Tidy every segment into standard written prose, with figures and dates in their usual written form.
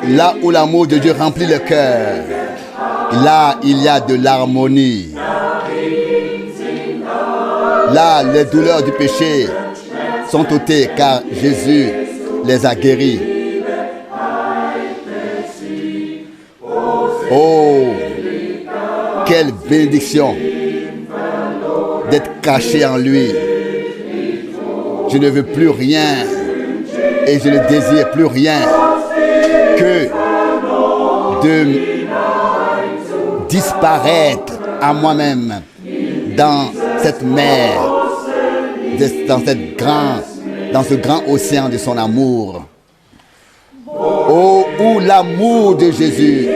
Là où l'amour de Dieu remplit le cœur, là il y a de l'harmonie. Là, les douleurs du péché sont ôtées car Jésus les a guéries. Oh, quelle bénédiction d'être caché en lui. Je ne veux plus rien et je ne désire plus rien que de disparaître à moi-même dans cette mer, dans ce grand océan de son amour. Oh, où l'amour de Jésus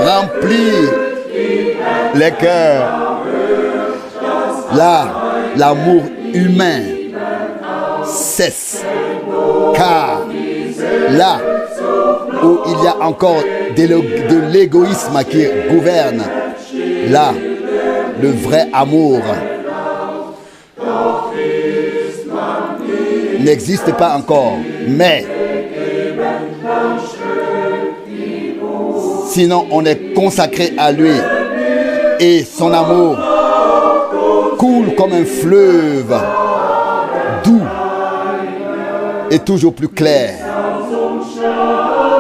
remplit les cœurs. Là, l'amour humain cesse, car là où il y a encore de l'égoïsme qui gouverne, là, le vrai amour n'existe pas encore, mais sinon on est consacré à lui et son amour coule comme un fleuve doux et toujours plus clair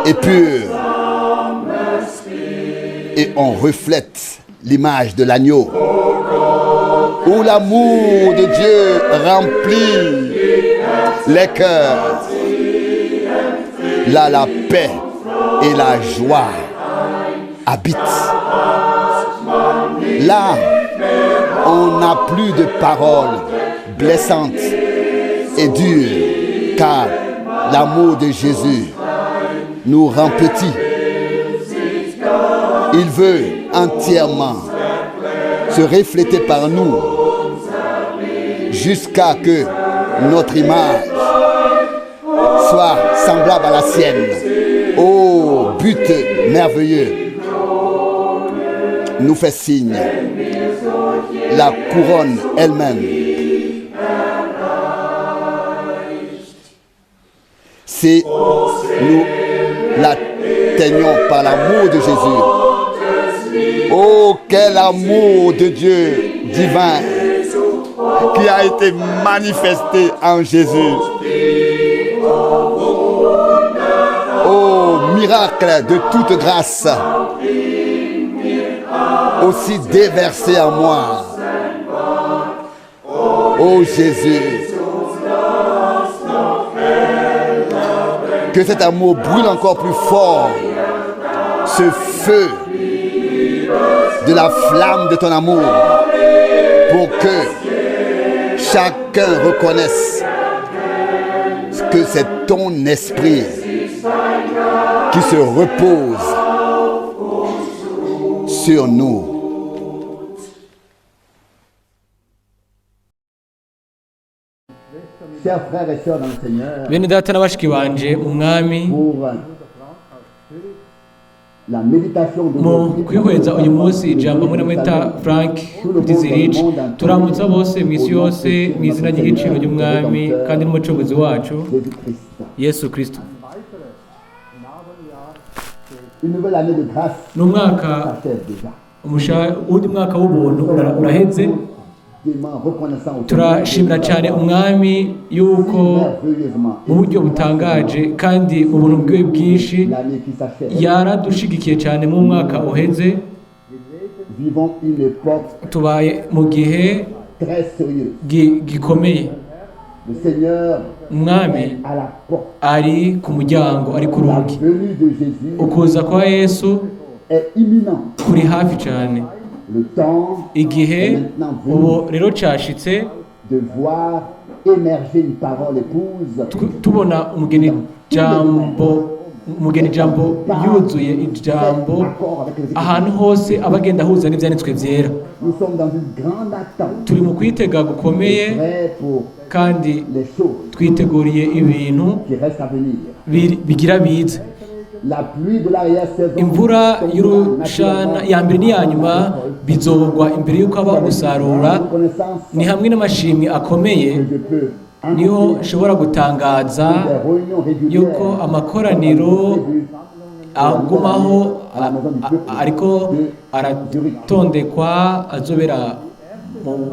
et pur, et on reflète l'image de l'agneau où l'amour de Dieu remplit les cœurs. Là, la paix et la joie habitent. Là, on n'a plus de paroles blessantes et dures, car l'amour de Jésus nous rend petits. Il veut entièrement se refléter par nous jusqu'à que notre image soit semblable à la sienne. Oh, but merveilleux, nous fait signe la couronne elle-même. Si nous l'atteignons par l'amour de Jésus, oh, quel amour de Dieu divin qui a été manifesté en Jésus. Oh, miracle de toute grâce, aussi déversé en moi. Oh Jésus, que cet amour brûle encore plus fort, ce feu de la flamme de ton amour, pour que chacun reconnaisse que c'est ton esprit qui se repose sur nous. Chers frères et sœurs dans le Seigneur, Bene data na bashiki banje mu Mwami, pour la méditation mu d'aujourd'hui, kwihweza uyu munsi ijambo hamwe na mweta Frank Dizirich, turamutsa bose mu isi yose mu izina ry'igiciro ry'Umwami kandi n'umucunguzi wacu Jésus-Christ. Yesu Kristo. Une nouvelle année de grâce Ni umwaka s'achève déjà. undi mwaka w'ubuntu uraheze. Tellement reconnaissant au Turashimira cyane Umwami yuko merveilleusement mu buryo butangaje kandi mu buntu bwiwe bwinshi l'année qui s'achève. yaradushigikiye cyane mu mwaka uheze. Vivons une époque Tubaye mu gihe très sérieuse. gikomeye. Le Seigneur Umwami est à la porte. ari ku muryango, ari ku La rugi. venue de Jésus Ukuza kwa Yesu est imminente. kuri hafi cyane. Le temps Igihe est maintenant venu ubu rero cyashitse de voir émerger une parole épouse tubona umugeni jambo yuzuye ijambo accord avec les Écritures. ahantu hose abagenda ahuza n'ibyanditswe byera. Nous sommes dans une grande attente, Turi mu kwitega gukomeye prêts pour kandi les choses twiteguriye ibintu qui restent à venir. bigira bize. La pluie de l'arrière-saison Imvura tombera y'urushana naturellement ya mbere n'iya nyuma avant la récolte. bizogwa imbere y'uko haba gusarura. Reconnaissance Ni hamwe n'amashimwe akomeye que je peux niho annoncer nshobora gutangaza des réunions régulières yuko amakoraniro agumaho ariko aratondekwa azobera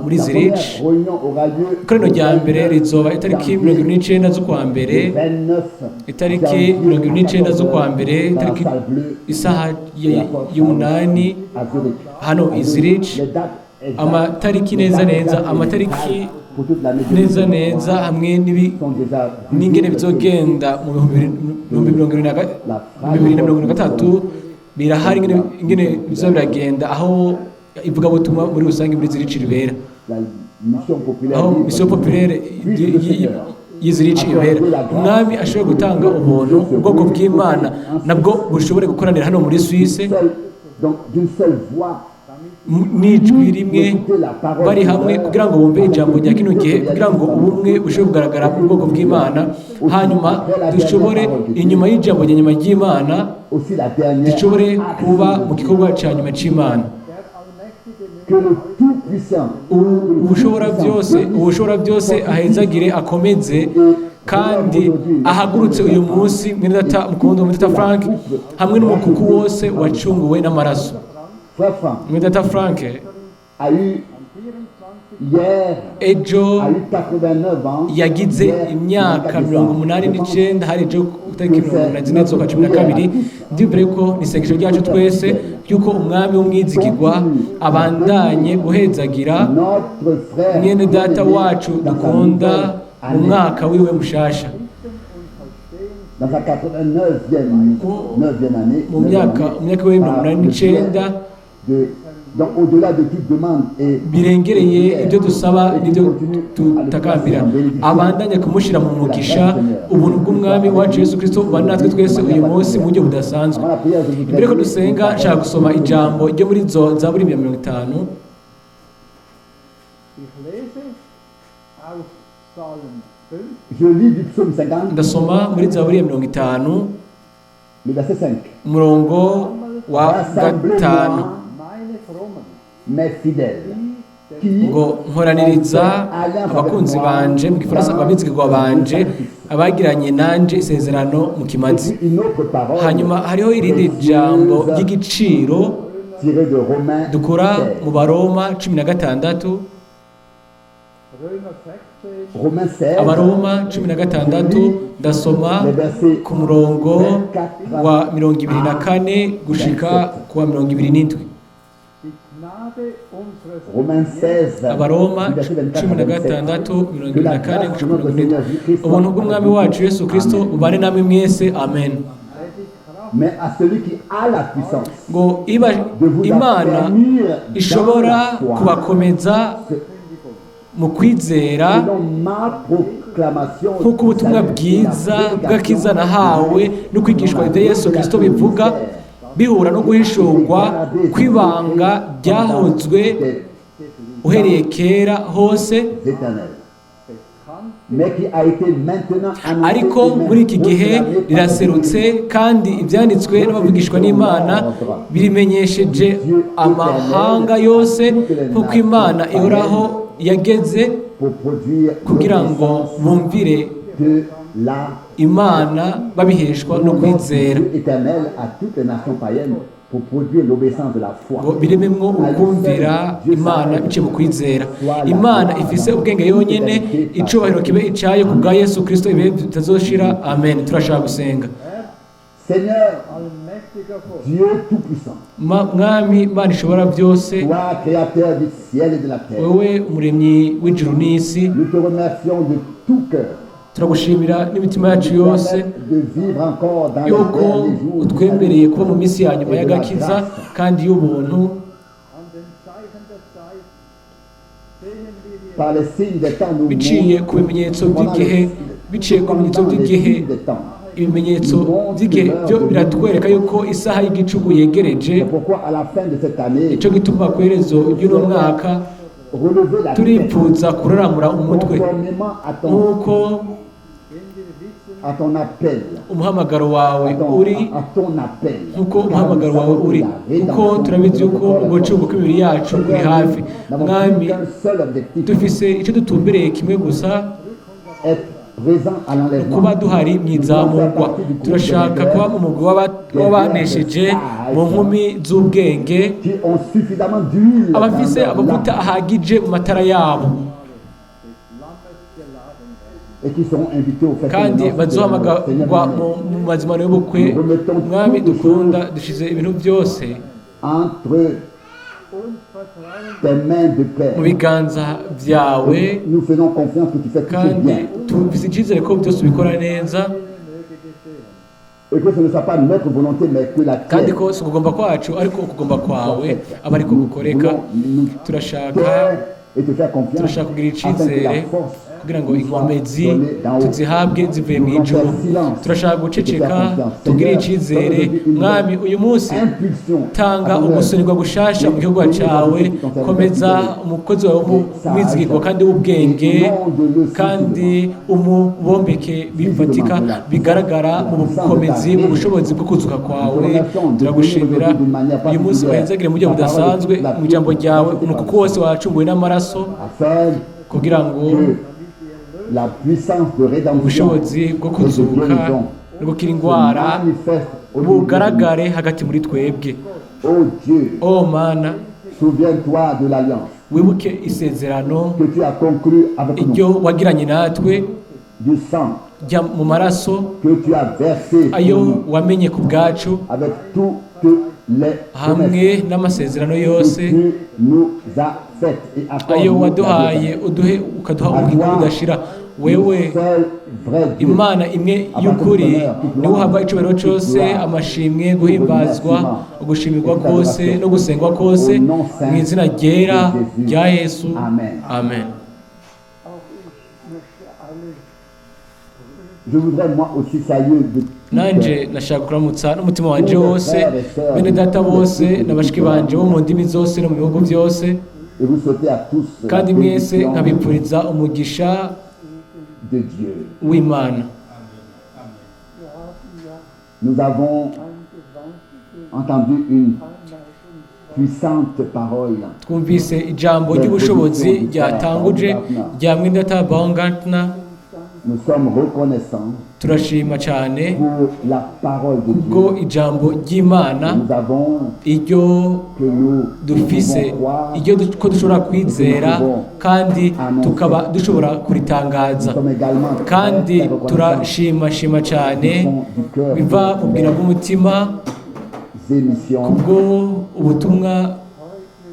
muri La Zurich. première réunion aura lieu Ikoraniro rya le mbere rizoba itariki 29 z'ukwa mbere, 29 itariki janvier 29 z'ukwa mbere, dans la itariki salle bleue isaha de la Porte y'umunani à Zurich. hano i Zurich. Les dates exactes, Amatariki les neza dates neza, exactes et les amatariki dates pour toute l'année neza 2023 neza hamwe sont déjà n'ingene visibles. bizogenda mu 2023 birahari, ingene bizoba biragenda aho ivugabutumwa muri rusange muri Zurich ribera, La mission populaire aho libre mission populaire puisse le Seigneur y'i Zurich ibera. Umwami ashobore gutanga ubuntu, ubwoko bw'Imana nabwo bushobore gukoranira hano muri Suisse donc d'une seule voix n'ijwi rimwe, bari hamwe kugira ngo bumve ijambo rya kino gihe, kugira ngo ubumwe bushobore kugaragara mu bwoko bw'Imana. Hanyuma dushobore inyuma y'ijambo rya nyuma ry'Imana aussi la dernière dushobore kuba action mu de Dieu. gikorwa cya nyuma c'Imana. Que le Tout-Puissant Ubushobora byose ahezagire, akomeze kandi ahagurutse uyu munsi mwene data mukundwa, mwene data Frank, hamwe n'umukuku wose wacunguwe n'amaraso. Frère Frank Mwene data Frank a eu hier ejo a eu 89 ans yagize hier, imyaka 24 89, hari ejo itariki 44 z'ukwa 12. Ndibwira yuko ni isengesho ryacu twese ry'uko Umwami w'umwizigirwa abandanye guhezagira Notre frère mwene data bien-aimé wacu dans sa dukunda nouvelle mu année, mwaka wiwe mushasha, dans sa 89e neuvième année, mu neuvième myaka année, mu myaka we mirongo par umunani le n'icenda biais donc au-delà de toute demande et birengereye ibyo dusaba et qui n'ibyo continue à le tutakambira, placer en bénédiction. abandanye kumushyira mu mugisha. Ubuntu bw'Umwami wacu Yesu Kristo bubane natwe twese uyu munsi mu buryo budasanzwe. Avant la prière, je voudrais Imbere ko lire dusenga, une nshaka parole gusoma ijambo ryo muri zo Zaburi ya 50. Ich lese aus Psalm 5, Je lis du psaume 50, Ndasoma muri Zaburi ya 50, le verset 5. umurongo wa 5. meine Frommen, Mes fidèles, qui Ngo nkoraniriza abakunzi banje, mu gifaransa ababizigirwa banje, abagiranye nanje isezerano mu kimazi. Et puis une autre parole Hanyuma hariho irindi jambo ry'igiciro tirée de Romains dukura 16. mu Baroma 16. Römer 16, Romains 16, Abaroma 16, ndasoma les versets ku murongo wa 24 gushika ku wa 27. die Gnade unseres Romains 16, Abaroma du verset 24 cumi na à 27. gatandatu, mirongo Que ibiri la na kane grâce de gushika notre mirongo Seigneur irindwi. Jésus-Christ Ubuntu bw'Umwami wacu Yesu Kristo bubane namwe mwese, amen. der die Kraft Mais à celui qui a la puissance Ngo iba de vous Imana affermir dans ishobora la foi, kubakomeza mu kwizera, selon ma proclamation nk'uko ubutumwa du salut et la bwiza prédication bw'akiza nahawe no kwigishwa ibya Yesu Kristo bivuga, bihura no guhishurwa kw'ibanga ryahozwe uhereye kera hose, éternels, bekannt mais qui a été maintenant annoncé ariko et même muri iki gihe proclamé par riraserutse, kandi ibyanditswe n'abavugishwa n'Imana birimenyesheje amahanga yose, nk'uko Imana ihoraho yageze pour produire kugira ngo l'obéissance bumvire de la Imana babiheshwa no kwizera. Dieu éternel à toutes les nations païennes pour produire l'obéissance de la foi. Ngo birememwo ukumvira Imana biciye mu kwizera. Imana ifise ubwenge yonyene, icubahiro kibe icayo ku bwa Yesu Kristo ibihe bitazoshira, amen. Turashaka gusenga. Seigneur, allmächtiger Gott, Dieu Tout-Puissant, Mwami Mana ishobora byose, toi, créateur du ciel et de la terre, wewe umuremyi w'ijuru n'isi, nous te remercions de tout cœur turagushimira n'imitima yacu yose de vivre encore dans les yuko derniers jours du utwemereye salut kuba mu minsi ya nyuma y'agakiza kandi y'ubuntu. An den Zeichen der Zeit sehen wir die Par les signes des temps, nous Biciye ku bimenyetso by'igihe, biciye ku bimenyetso Pendant les by'igihe, signes des temps. ibimenyetso by'igihe byo biratwereka yuko isaha y'igicuku yegereje. C'est pourquoi à la fin de cette année, Nicyo gituma ku iherezo ry'uno mwaka relever la tête turipfuza kuraramura umutwe conformément à ton, nk'uko in wir wissen, À ton appel. Umuhamagaro wawe À ton, uri à ton appel. Nkuko umuhamagaro wawe uri, kuko turabizi yuko ugucunga kw'imibiri yacu kuri hafi. Mwami, N'avons qu'un seul objectif. Dufise icyo dutumbereye kimwe gusa, Être présent à l'enlèvement. Kuba duhari mu izamurwa. Turashaka kuba mu mugwi w'abanesheje, mu nkumi z'ubwenge, Qui ont suffisamment d'huile abafise dans leur amavuta lampe ahagije mu matara yabo, et qui seront invités au festival kandi de noces de l'agneau. Seigneur bazohamagarwa bien-aimé, mu mazimano y'ubukwe. Mwami dukunda, dushize ibintu byose entre tes mains de père. Mu biganza byawe. Nous faisons confiance que tu fais tout Kandi bien tufise icyizere ko byose ubikora neza, et que ce ne soit pas notre volonté, mais que la kandi tienne ko si ukugomba kwacu, ariko ukugomba kwawe aba ariko gukoreka. Nous Turashaka taire et te faire confiance turashaka kugira afin que la icyizere force kugira ngo nous soit inkomezi donnée d'en haut. tuzihabwe zivuye mu Nous voulons ijuru. faire silence Turashaka et te guceceka, faire confiance. tugire Seigneur, icyizere. donne-nous une Mwami, uyu munsi impulsion tanga à ton œuvre. ugusunirwa gushasha mu gihugu cyawe. Komeza umukozi wawe w'umwizigirwa kandi w'ubwenge, kandi umubombeke bifatika bigaragara mu bukomezi, mu bushobozi bwo kuzuka kwawe. Turagushimira uyu munsi, uhezagire mu buryo budasanzwe mu ijambo ryawe umukuku wose wacunguwe n'amaraso, Afin kugira ngo que la puissance de rédemption ubushobozi bwo et de kuzuka guérison no gukira se indwara manifeste au milieu de nous. bugaragare hagati muri twebwe. Ô Dieu, O Mana, souviens-toi de l'alliance wibuke isezerano que tu as conclue avec nous, iryo wagiranye natwe, du sang jya mu maraso que tu as versé pour ayo nous, wamenye ku bwacu, avec toutes les promesses hamwe n'amasezerano que yose tu nous as faites et ayo accorde-nous la vie waduhaye, éternelle. uduhe ukaduha ubugingo budashira. Wewe Seul vrai Dieu, Imana imwe y'ukuri, niwe uhabwa icyubahiro cyose, amashimwe, guhimbazwa, ugushimirwa kose no gusengwa kose, mu izina ryera rya Yesu, amen. Auch ich möchte alle Je voudrais moi aussi saluer de tout Nanjye cœur nashaka kuramutsa n'umutima wanje wose bene data bose na bashiki banje bo mu ndimi zose no mu bihugu byose, et vous souhaiter à tous la kandi mwese bénédiction nkabipfuriza umugisha de Dieu. w'Imana. Wir haben ja Nous avons eine gewaltige entendu une Anleitung puissante parole Twumvise ijambo ry'ubushobozi ryatanguje rya mwendata Baumgartner. Nous sommes reconnaissants Turashima cyane pour la parole de kubwo Dieu. Ijambo ry'Imana Nous avons iryo que nous dufise, pouvons croire. iryo ko dushobora kwizera kandi tukaba dushobora kuritangaza. Nous sommes également très, Kandi très reconnaissants turashimashima cyane du fond du cœur biva mu bwira bw'umutima des émissions. Kubwo ubutumwa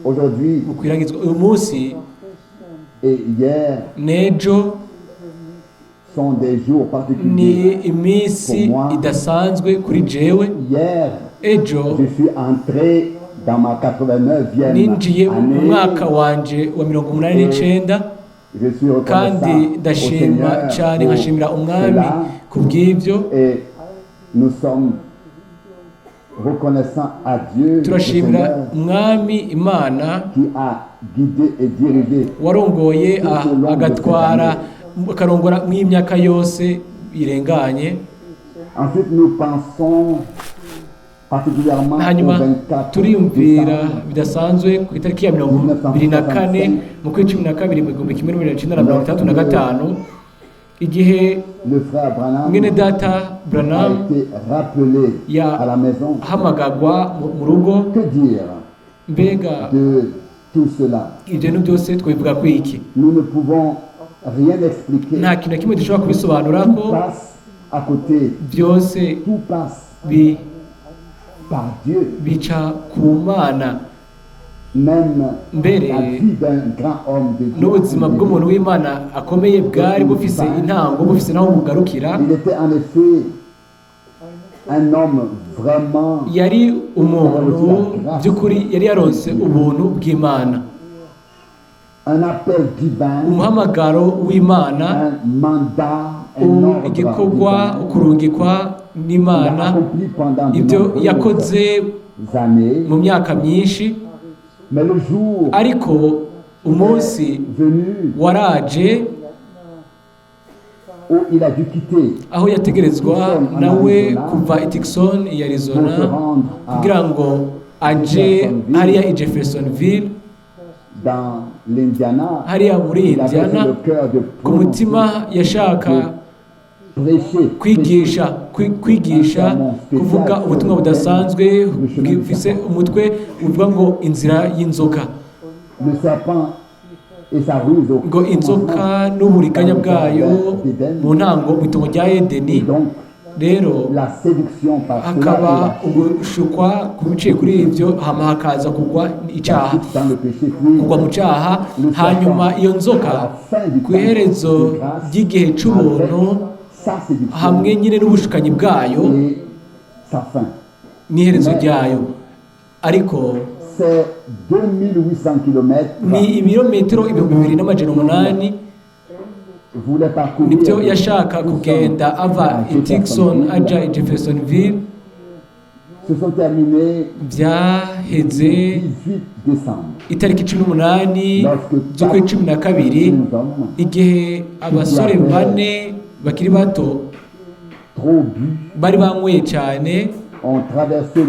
Aujourd'hui bukwiragizwa uyu munsi et hier n'ejo sont des jours ni particuliers. Iminsi idasanzwe kuri jewe. Hier, Ejo je suis entré dans ma 89e ninjiye mu année. Mwaka wanje wa 89. Je suis reconnaissant Kandi au ndashima Seigneur cyane, pour nkashimira Umwami cela. ku bw'ibyo. Et nous sommes reconnaissants à Dieu, le Turashimira Seigneur, Umwami Imana qui a guidé et dirigé warongoye agatwara akarongora mw'imyaka yose irenganye. Ensuite, nous pensons particulièrement au Hanyuma 24 turiyumvira décembre bidasanzwe ku itariki ya 24 mu kwezi 12 mu 1965, igihe le frère Branham mwene data a Branham été rappelé à la maison. Yahamagagwa mu rugo. Que dire Mbega de tout cela? Ibyo bintu byose twabivuga ku iki? Nous ne pouvons rien expliquer. Nta kintu na kimwe dushobora kubisobanura Tout ko passe à côté. byose Tout passe par Dieu. Bica ku Mana. Même Mbere la vie d'un grand homme de Dieu. N'ubuzima bw'umuntu w'Imana akomeye bwari bufise intango, bufise n'aho bugarukira. Il était en effet un homme vraiment Yari umuntu by'ukuri yari yaronse ubuntu bw'Imana, un appel divin, umuhamagaro w'Imana, un mandat, un ordre igikorwa, divin. ukurungikwa Il a n'Imana. accompli pendant de Ibyo nombreuses yakoze années. mu myaka myinshi. Mais le jour Ariko umunsi venu waraje où Où il a dû quitter Aho yategerezwa nawe kuva i Tucson i Arizona kugira ngo aje hariya i Jeffersonville dans l'Indiana. Hariya muri Il avait Indiana. sur le cœur de Ku mutima yashaka prêcher, kwigisha kwigisha kuvuga ubutumwa budasanzwe bufise umutwe uvuga ngo inzira y'inzoka. Le serpent et sa ruse au Ngo inzoka n'uburiganya bwayo mu ntango mu itongo rya Edeni. Et donc Rero la séduction par cela hakaba et la ugushukwa biciye kuri ibyo, hama hakaza kugwa icyaha, chute dans le péché, puis kugwa mu cyaha. Hanyuma iyo nzoka ku iherezo ry'igihe cy'ubuntu sa séduction hamwe nyine n'ubushukanyi bwayo et sa fin. N'iherezo ryayo, ariko C'est 2800 km ni ibirometero 2800 voulait parcourir. Nibyo yashaka kugenda ava i Tucson aja i Jeffersonville. Se sont terminés Byaheze le 18 décembre. itariki 18 z'ukwa 12, Jeunes hommes igihe abasore bane bakiri bato trop bu bari banyweye cyane ont traversé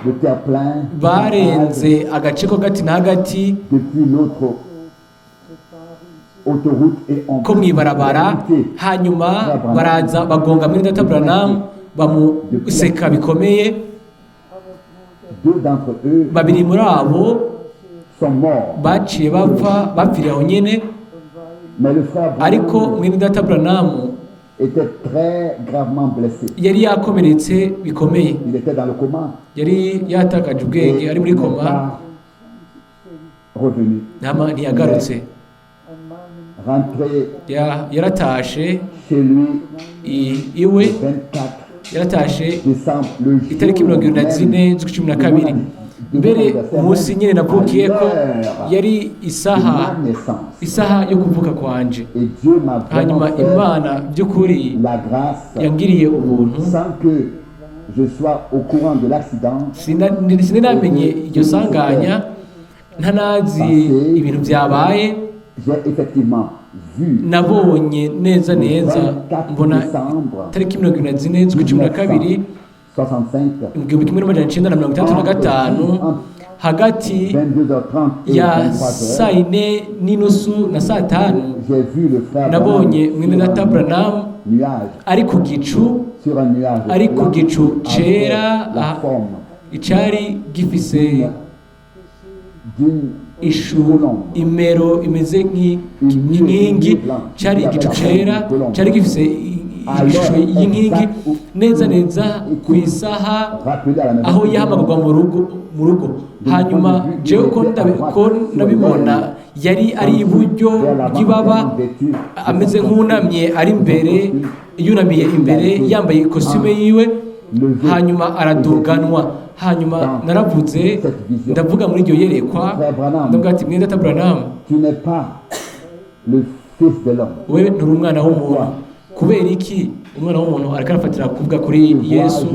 le terre-plein barenze agace ko hagati na hagati depuis notre autoroute et ont ko mu ibarabara, hanyuma baraza bagonga muri data Branham, bamuseka bikomeye. Deux d'entre eux Babiri muri abo sont morts. baciye bapfa, bapfiriye aho nyine. Mais le frère Branham Ariko mwene data Branham était très gravement blessé. yari yakomeretse bikomeye. Il était dans le coma. Yari yatakaje ubwenge, Et ari muri n'est koma. pas revenu. Ntiyagarutse. Rentré Yaratashe chez lui iwe. le 24 Yaratashe décembre, le jour itariki 24 z'ukwa 12. Mbere umunsi nyine navukiye ko yari isaha de ma naissance. Isaha yo kuvuka kwanje. Et Dieu m'a vraiment Hanyuma fait Imana by'ukuri la grâce yangiriye ubuntu sans que je sois au courant de l'accident. Sinamenye iryo sanganya, ntanazi ibintu byabaye. J'ai effectivement vu Nabonye neza neza, mbona tariki 24 z'ukwa 12 65 1965 hagati 22h30 et ya 23h. 4:30 na 5:00 J'ai vu le frère nabonye Branham mwene sur data un Branham nuage, ari ku gicu, sur un nuage ari ku blanc gicu avec cera, la forme icyari gifise d'une ishu colombe. imero imeze nk'inkingi. Cyari igicu cera cyari gifise ishusho y'inkingi, neza neza ku isaha Rappelé à la maison. aho yahamagarwa mu rugo. Hanyuma jewe ko ndabibona, yari ari iburyo bw'ibaba, ameze nk'unamye ari imbere, yunamiye imbere, yambaye ikositimu yiwe, hanyuma araduganwa. Hanyuma naravuze, ndavuga muri iryo yerekwa, ndavuga ati: "Mwene data Branham, Tu n'es pas le fils de l'homme. wewe nturi umwana w'umuntu." Kubera iki umwana w'umuntu ariko arafatira kuvuga kuri Yesu?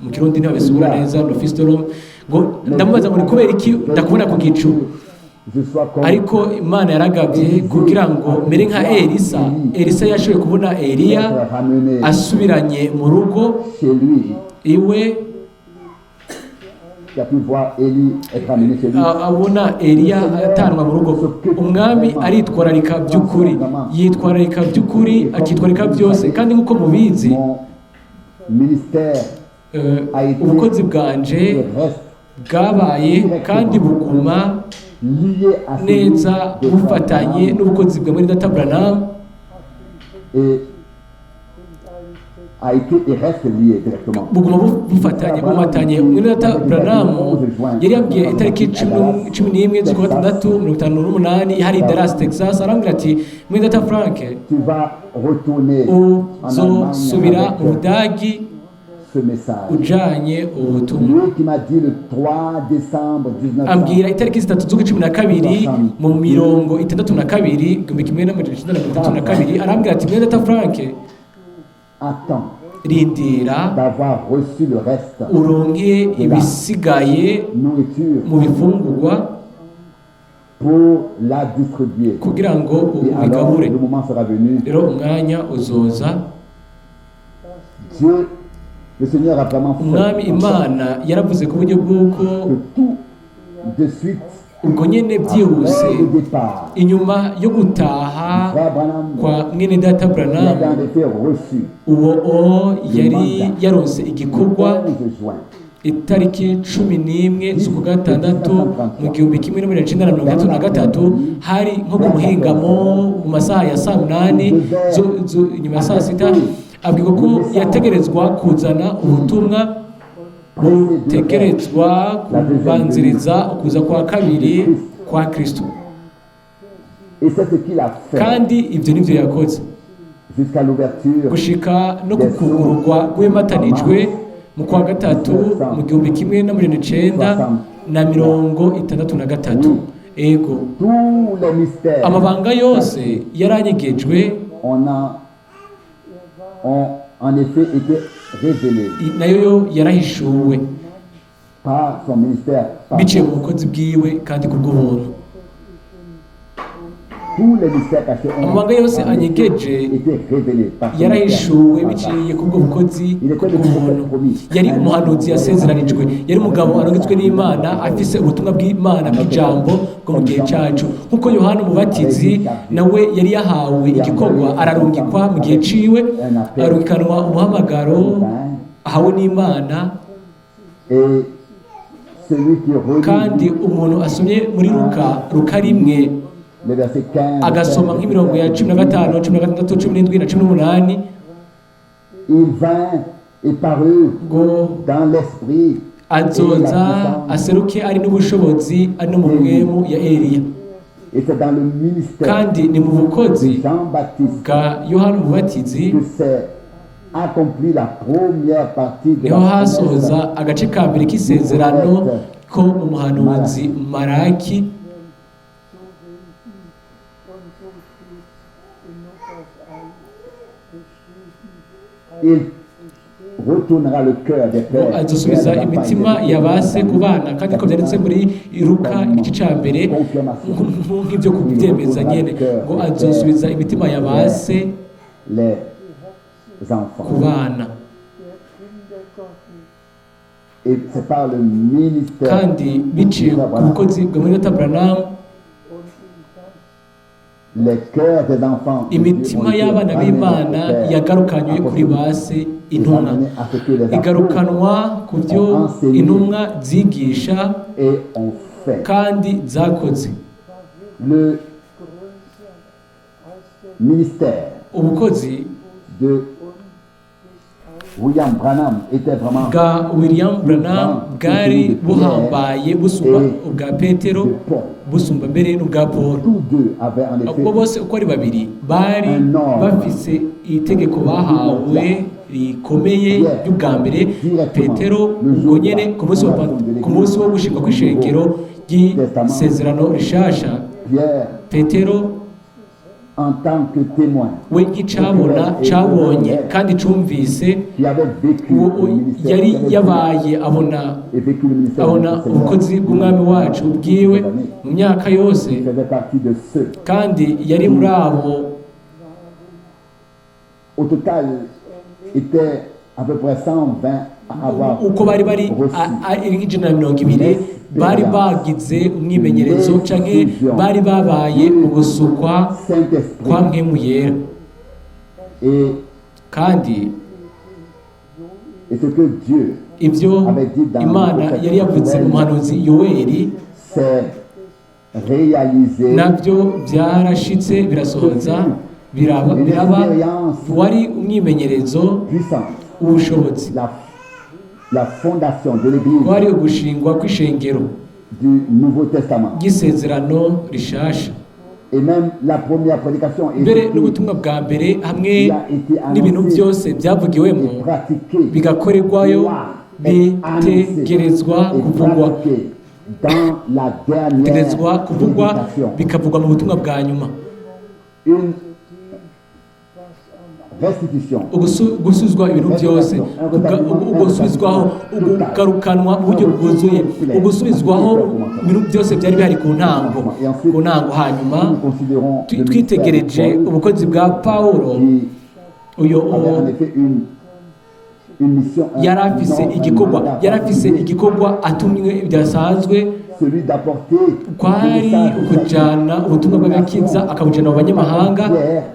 Mu Kirundi ntibabisigura neza, le fils de l'homme. Ngo ndamubaza ngo: "Ni kubera iki ndakubona ku gicu?" Je sois comme Ariko Imana yaragabye kugira ngo mere nka Elisa. Elisa yashoboye kubona Eliya être ramené asubiranye mu rugo chez lui. iwe. Qui a pu voir Élie être ramené chez lui. Abona Eliya atanwa mu rugo. Umwami aritwararika by'ukuri, yitwararika by'ukuri, akitwararika byose. Kandi nk'uko mubizi, Mon ministère ubukozi bwanje reste bwabaye kandi buguma lié à celui neza de bufatanye Branham n'ubukozi bwa mwene data Branham. Et a été et reste lié directement. Buguma bufatanye, bumatanye. Mwene data Branham yari yambwiye itariki 11 z'ukwa gatandatu 58 hari Dallas, Texas, arambwira ati: "Mwene data Frank, Tu vas retourner en Allemagne uzosubira avec mu Budagi ce message. ujanye ubutumwa." Lui qui m'a dit le 3 décembre 1900 Ambwira itariki 3 z'ukwa 12 mu 62, 1962, arambwira ati: "Mwene data Frank, attends rindira d'avoir reçu le reste uronke ibisigaye nourriture mu bifungurwa pour la distribuer. Kugira ngo Et alors, ubigabure. Le moment sera venu. Rero umwanya uzoza. Dieu, le Seigneur a vraiment fait Umwami en sorte Imana yaravuze ku buryo bw'uko que tout de suite, ubwo nyine byihuse après le départ, inyuma yo gutaha frère Branham, kwa mwene data il Branham, avait en effet reçu uwo o yari yaronse igikorwa le 11 juin itariki 11 z'ukwa gatandatu mu 1933, hari nko ku muhingamo mu masaha ya saa 8 inyuma ya saa 6, abwirwa ko yategerezwa kuzana ubutumwa butegerezwa kubanziriza ukuza kwa kabiri kwa Kristo. Et c'est ce qu'il a fait Kandi ibyo nibyo yakoze jusqu'à l'ouverture gushika no ku kugururwa rw'imatanijwe mu kwa gatatu mu 1963, ego. Tous les mystères. Amabanga yose yaranyegejwe Ont en effet été révélés nayo yo yarahishuwe par son ministère. Par biciye mu bukozi bwiwe kandi ku bw'ubuntu. Tous les mystères cachés ont Amabanga yose en effet anyegeje été révélés par son yarahishuwe ministère. Biciye ku bwo bukozi bw'ubuntu. Yari umuhanuzi yasezeranijwe, yari umugabo arungitswe n'Imana afise ubutumwa bw'Imana bw'ijambo bwo mu gihe cacu, nk'uko Yohana Umubatizi nawe yari yahawe igikorwa ararungikwa mu gihe ciwe, arungikanwa umuhamagaro ahawe n'Imana. Et celui qui relit Kandi umuntu asomye muri Luka, Luka 1, les versets 15, agasoma 16, nk'imirongo ya 15, 16, 17 na 18, il vint et parut ngo dans l'esprit et la azoza puissance. Aseruke ari n'ubushobozi ari no mu mpwemu ya Eliya. Et c'est dans le ministère Kandi ni mu bukozi de Jean-Baptiste bwa Yohana Umubatizi que s'est accomplie la première partie de la niho promesse hasoza agace ka mbere k'isezerano ko mu muhanuzi Maraki. So wie ich, und so steht in Lukas 1 geschrieben, Il retournera le cœur des Ngo pères azosubiza vers les enfants imitima et des ya ba se ku bana, kandi ko byanditse muri Luka igice cya mbere nk'ibyo kubyemeza nyene, ngo azosubiza imitima ya ba se les enfants. Ku bana. Der Kinder Gottes. Et c'est par le ministère Kandi biciye ku bukozi bwa mwene Branham Und in das les cœurs des enfants de Dieu ont imitima été y'abana ramenés b'Imana au Père yagarukanywe kuri ba se intumwa, ramenés à ce que les apôtres igarukanwa ku byo intumwa zigisha et ont fait. Kandi zakoze. Le Größer als der ministère Ubukozi de William Branham était vraiment bwa William Branham bwari buhambaye busumba ubwa Petero, de Paul. Busumba mbere n'ubwa Paul. Tous deux avaient en effet Ubwo bose uko ari babiri bari bafise itegeko bahawe rikomeye ry'ubwa mbere. Petero ubwo nyene ku munsi wo gushingwa kw'ishengero ry'isezerano rishasha, Pierre Petero en tant que témoin we nk'icabona cabonye kandi cumvise qui avait vécu uwo le ministère, yari qui avait yabaye abona et vécu le ministère abona du Seigneur, ubukozi bw'umwami wacu bwiwe mu myaka yose, il faisait partie de ceux. Kandi yari muri abo. Au total, était à peu près 120 à avoir Uko bari reçu 120 bari bagize umwimenyerezo canke bari babaye mu gusukwa Saint-Esprit. Kwa Mpwemu Yera. Et, Kandi et ce que Dieu ibyo Imana yari yavuze mu muhanuzi Yoweri s'est réalisé. Nabyo byarashitse birasohoza biraba biraba Wari umwimenyerezo Puissante. Ubushobozi La fondation de l'Église wari ugushingwa kw'ishengero du Nouveau Testament. Ry'isezerano rishasha. Et même la première prédication est Mbere n'ubutumwa bwa mbere hamwe n'ibintu byose byavugiwemo et pratiquée. Bigakorerwayo bitegerezwa Et kuvugwa pratiquée dans la dernière bitegerezwa kuvugwa prédication. bikavugwa mu butumwa bwa nyuma. Une Was am restitution. Gusubizwa ibintu byose, ugusubizwaho, ugugarukanwa mu buryo bwuzuye, ugusubizwaho ibintu byose byari bihari ku ntango, ku ntango. Hanyuma Nous considérons le ministère de twitegereje Paul ubukozi bwa Pawulo qui uyu avait en effet une mission, yari afise un igikorwa, mandat yari afise particulier, igikorwa atumwe bidasanzwe, celui d'apporter le kwari message du ukujana salut ubutumwa aux bw'agakiza nations. akabujana mu banyamahanga.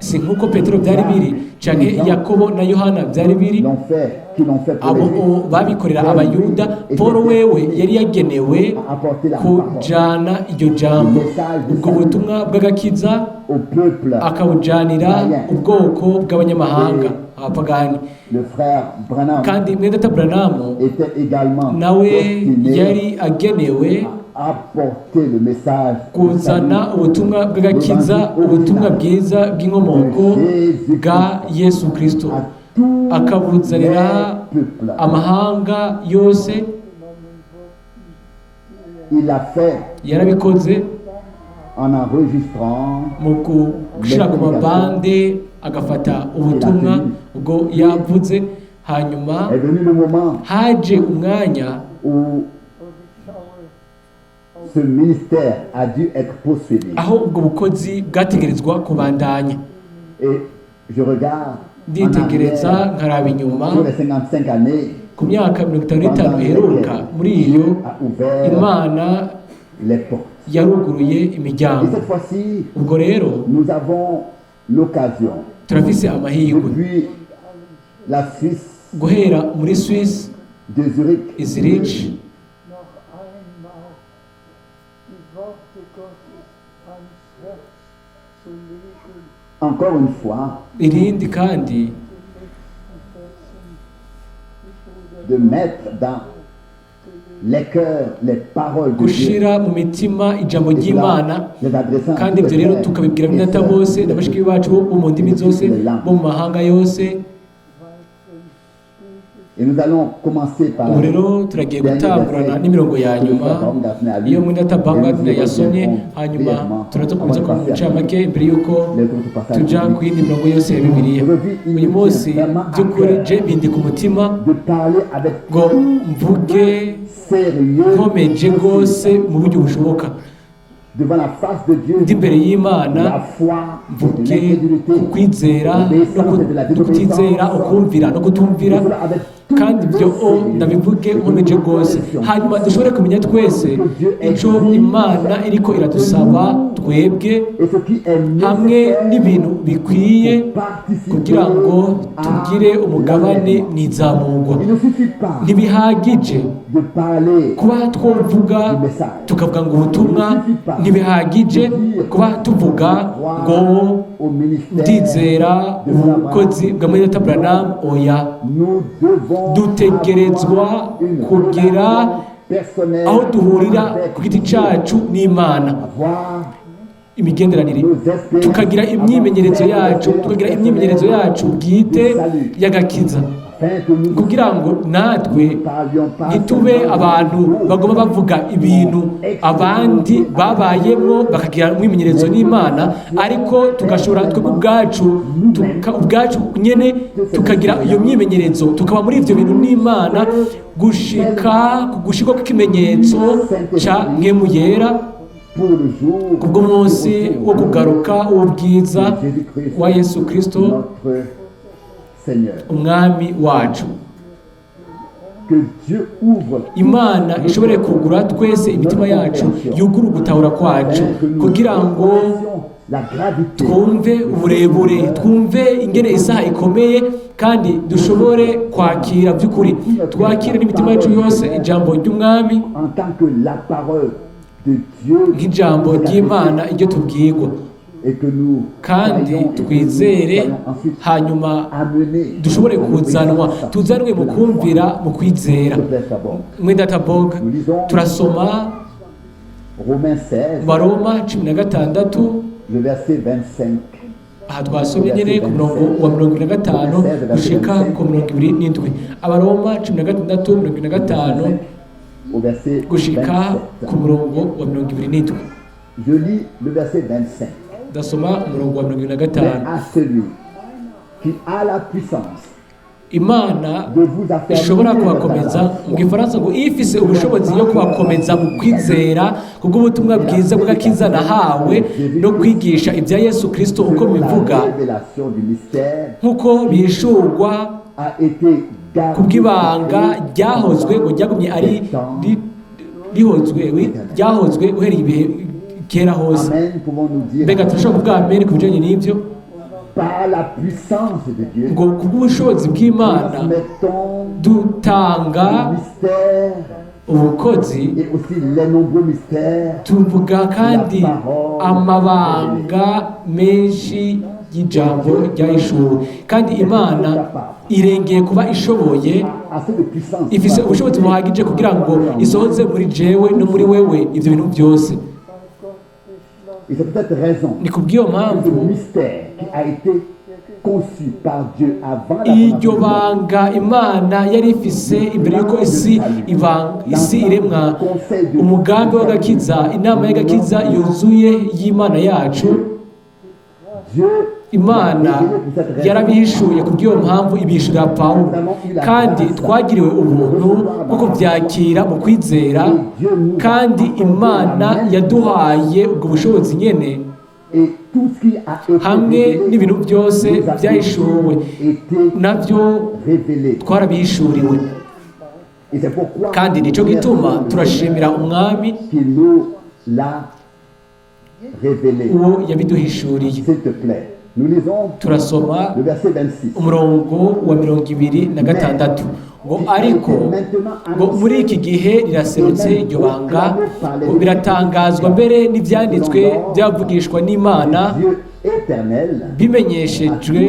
Si nk'uko Petero byari biri canke Yakobo na Yohana byari biri, L'ont fait, qui l'ont fait pour abo les Juifs. babikorera Abayuda. Paul wewe yari yagenewe kujana iryo jambo, ubwo butumwa bw'agakiza, Au peuple. akabujanira ubwoko bw'abanyamahanga, abapagani. Le frère Branham Kandi mwene Branham était également nawe destiné yari agenewe à apporter le message du kuzana salut ubutumwa bw'agakiza, ubutumwa bwiza bw'inkomoko bwa Yesu Kristo, à tous akabuzanira les peuples. amahanga yose. Il l'a fait Yarabikoze en enregistrant mu gushyira ku mabande, agafata ubutumwa ubwo yavuze. Hanyuma Est venu le moment haje umwanya où ce ministère a dû être poursuivi. Aho ubwo bukozi bwategerezwa kubandanya. Et je regarde en Nditegereza arrière nkaraba inyuma sur les 55 années ku myaka 55 iheruka, muri iyo Dieu a ouvert Imana les portes. yaruguruye Et imiryango. cette fois-ci, Ubwo rero nous avons l'occasion, turafise amahirwe depuis la Suisse guhera muri Swiss, de Zurich, i Zurich, Noch einmal die Worte Gottes ans Herz zu legen, encore une fois, irindi kandi die letzten 14, die de Bruder mettre dans les cœurs les paroles de Dieu. Gushira mu mitima ijambo Et cela, ry'Imana. les adressant à Kandi tous les ibyo rero frères tukabibwira et bene sœurs bose na bashiki bacu bo mu ndimi zose, bo mu mahanga yose. Et nous allons commencer par Ubu rero turagiye gutangurana n'imirongo ya nyuma iyo mwene Baumgartner yasomye, hanyuma turaza komeza ku ncamake imbere y'uko tuja ku yindi mirongo yose ya Bibiliya. Uyu munsi by'ukuri je bindi ku mutima de parler avec ngo mvuge sérieux nkomeje rwose mu buryo bushoboka devant la face de Dieu, ndi imbere y'Imana, la foi, mvuge l'incrédulité, ku kwizera l'obéissance et de la no kutizera, désobéissance. ukumvira no kutumvira. Kandi ibyo ndabivuge nkomeje rwose, hanyuma dushobore kumenya twese icyo Imana iriko iradusaba twebwe Et ce qui est hamwe nécessaire n'ibintu bikwiye pour participer kugira ngo à tugire umugabane l'avènement. mu izamurwa. Il ne suffit pas Ntibihagije de parler kuba twovuga tukavuga ngo ubutumwa, ntibihagije kuba tuvuga ngo au ministère ndizera de Branham. ubukozi bwa mwene Branham. Oya, Nous devons dutegerezwa avoir une kugira relation personnelle aho duhurira avec ku giti Dieu. cyacu n'Imana, Avoir imigenderanire, nos expériences, tukagira imyimenyerezo yacu, tukagira imyimenyerezo yacu bwite y'agakiza, afin que nous kugira ngo natwe ne parlions pas ntitube seulement abantu de bagomba bavuga ibintu abandi babayemo bakagira umwimenyerezo n'Imana, ariko tugashobora twebwe ubwacu, ubwacu nyene tukagira iyo myimenyerezo, tukaba muri ibyo bintu n'Imana gushika ku gushirwa kw'ikimenyetso ca Mpwemu Yera pour le jour kubw'umunsi wo kugaruka w'ubwiza de Jésus-Christ, wa Yesu Kristo notre Seigneur. Umwami wacu. Que Dieu ouvre Imana ishobore kugura twese imitima yacu, yugure ugutahura kwacu, afin que nous kugira ngo reconnaissions la gravité twumve uburebure, twumve ingene isaha ikomeye, kandi dushobore kwakira by'ukuri, twakire n'imitima yacu yose ijambo ry'Umwami en tant que la parole de Dieu nk'ijambo nous est ry'Imana adressée iryo tubwirwa, et que nous kandi croyons et que nous twizere, soyons ensuite hanyuma amenés dushobore à kuzanwa, l'obéissance tuzanwe mu de la kumvira, foi. mu kwizera. S'il te plaît, d'abord. Mwene Bog, turasoma Romains 16, Baroma 16, le verset 25. Aha twasomye nyine ku murongo wa 25 gushika ku 27. Abaroma 16, 25 Au verset gushika 27. ku murongo wa 27. Je lis le verset 25. Ndasoma umurongo wa mirongo ibiri na Mais gatanu. à celui Qui a la puissance Imana de vous affermir ishobora dans kubakomeza la mu gifaransa ngo ifise ubushobozi yo kubakomeza mu kwizera kubw'ubutumwa bwiza bw'agakiza nahawe no kwigisha ibya Yesu Kristo uko Selon la bivuga révélation du mystère nk'uko bihishurwa a été gardée kubw'ibanga ryahozwe ngo ryagumye ari rihozwe ryahozwe uhereye ibihe kera hose. Amen, pouvons-nous dire Mbega turashobora kuvuga amen ku bijyanye n'ibyo? Par la puissance de Dieu, Ngo kubw'ubushobozi bw'Imana transmettons dutanga le mystère ubukozi et aussi les nombreux mystères tuvuga kandi amabanga menshi y'ijambo ryahishuwe kandi Imana irengeye kuba ishoboye assez de puissance ifise ubushobozi buhagije kugira ngo isohoze muri jewe no muri wewe ibyo bintu byose. Et c'est peut-être raison Ni kubw'iyo que mpamvu ce mystère qui a été conçu par Dieu avant la iryo fondation du monde, banga Imana yari ifise imbere y'uko isi ibanga isi iremwa umugambi w'agakiza inama y'agakiza yuzuye y'Imana yacu Dieu Imana l'a révélé pour cette raison. yarabihishuye kubw'iyo mpamvu ibihishurira Pawulo kandi twagiriwe ubuntu bwo kubyakira mu kwizera kandi Imana yaduhaye ubwo bushobozi nyene Et tout ce qui a été hamwe révélé n'ibintu byose nous a byahishuwe été nabyo révélé. twarabihishuriwe. Et c'est pourquoi Kandi nicyo gituma turashimira Umwami qui nous l'a révélé. uwo yabiduhishuriye. S'il te plaît, nous lisons Turasoma le verset 26. umurongo wa 26 ngo ariko ngo muri iki gihe riraserutse iryo banga ngo biratangazwa mbere n'ibyanditswe byavugishwa n'Imana Dieu éternel bimenyeshejwe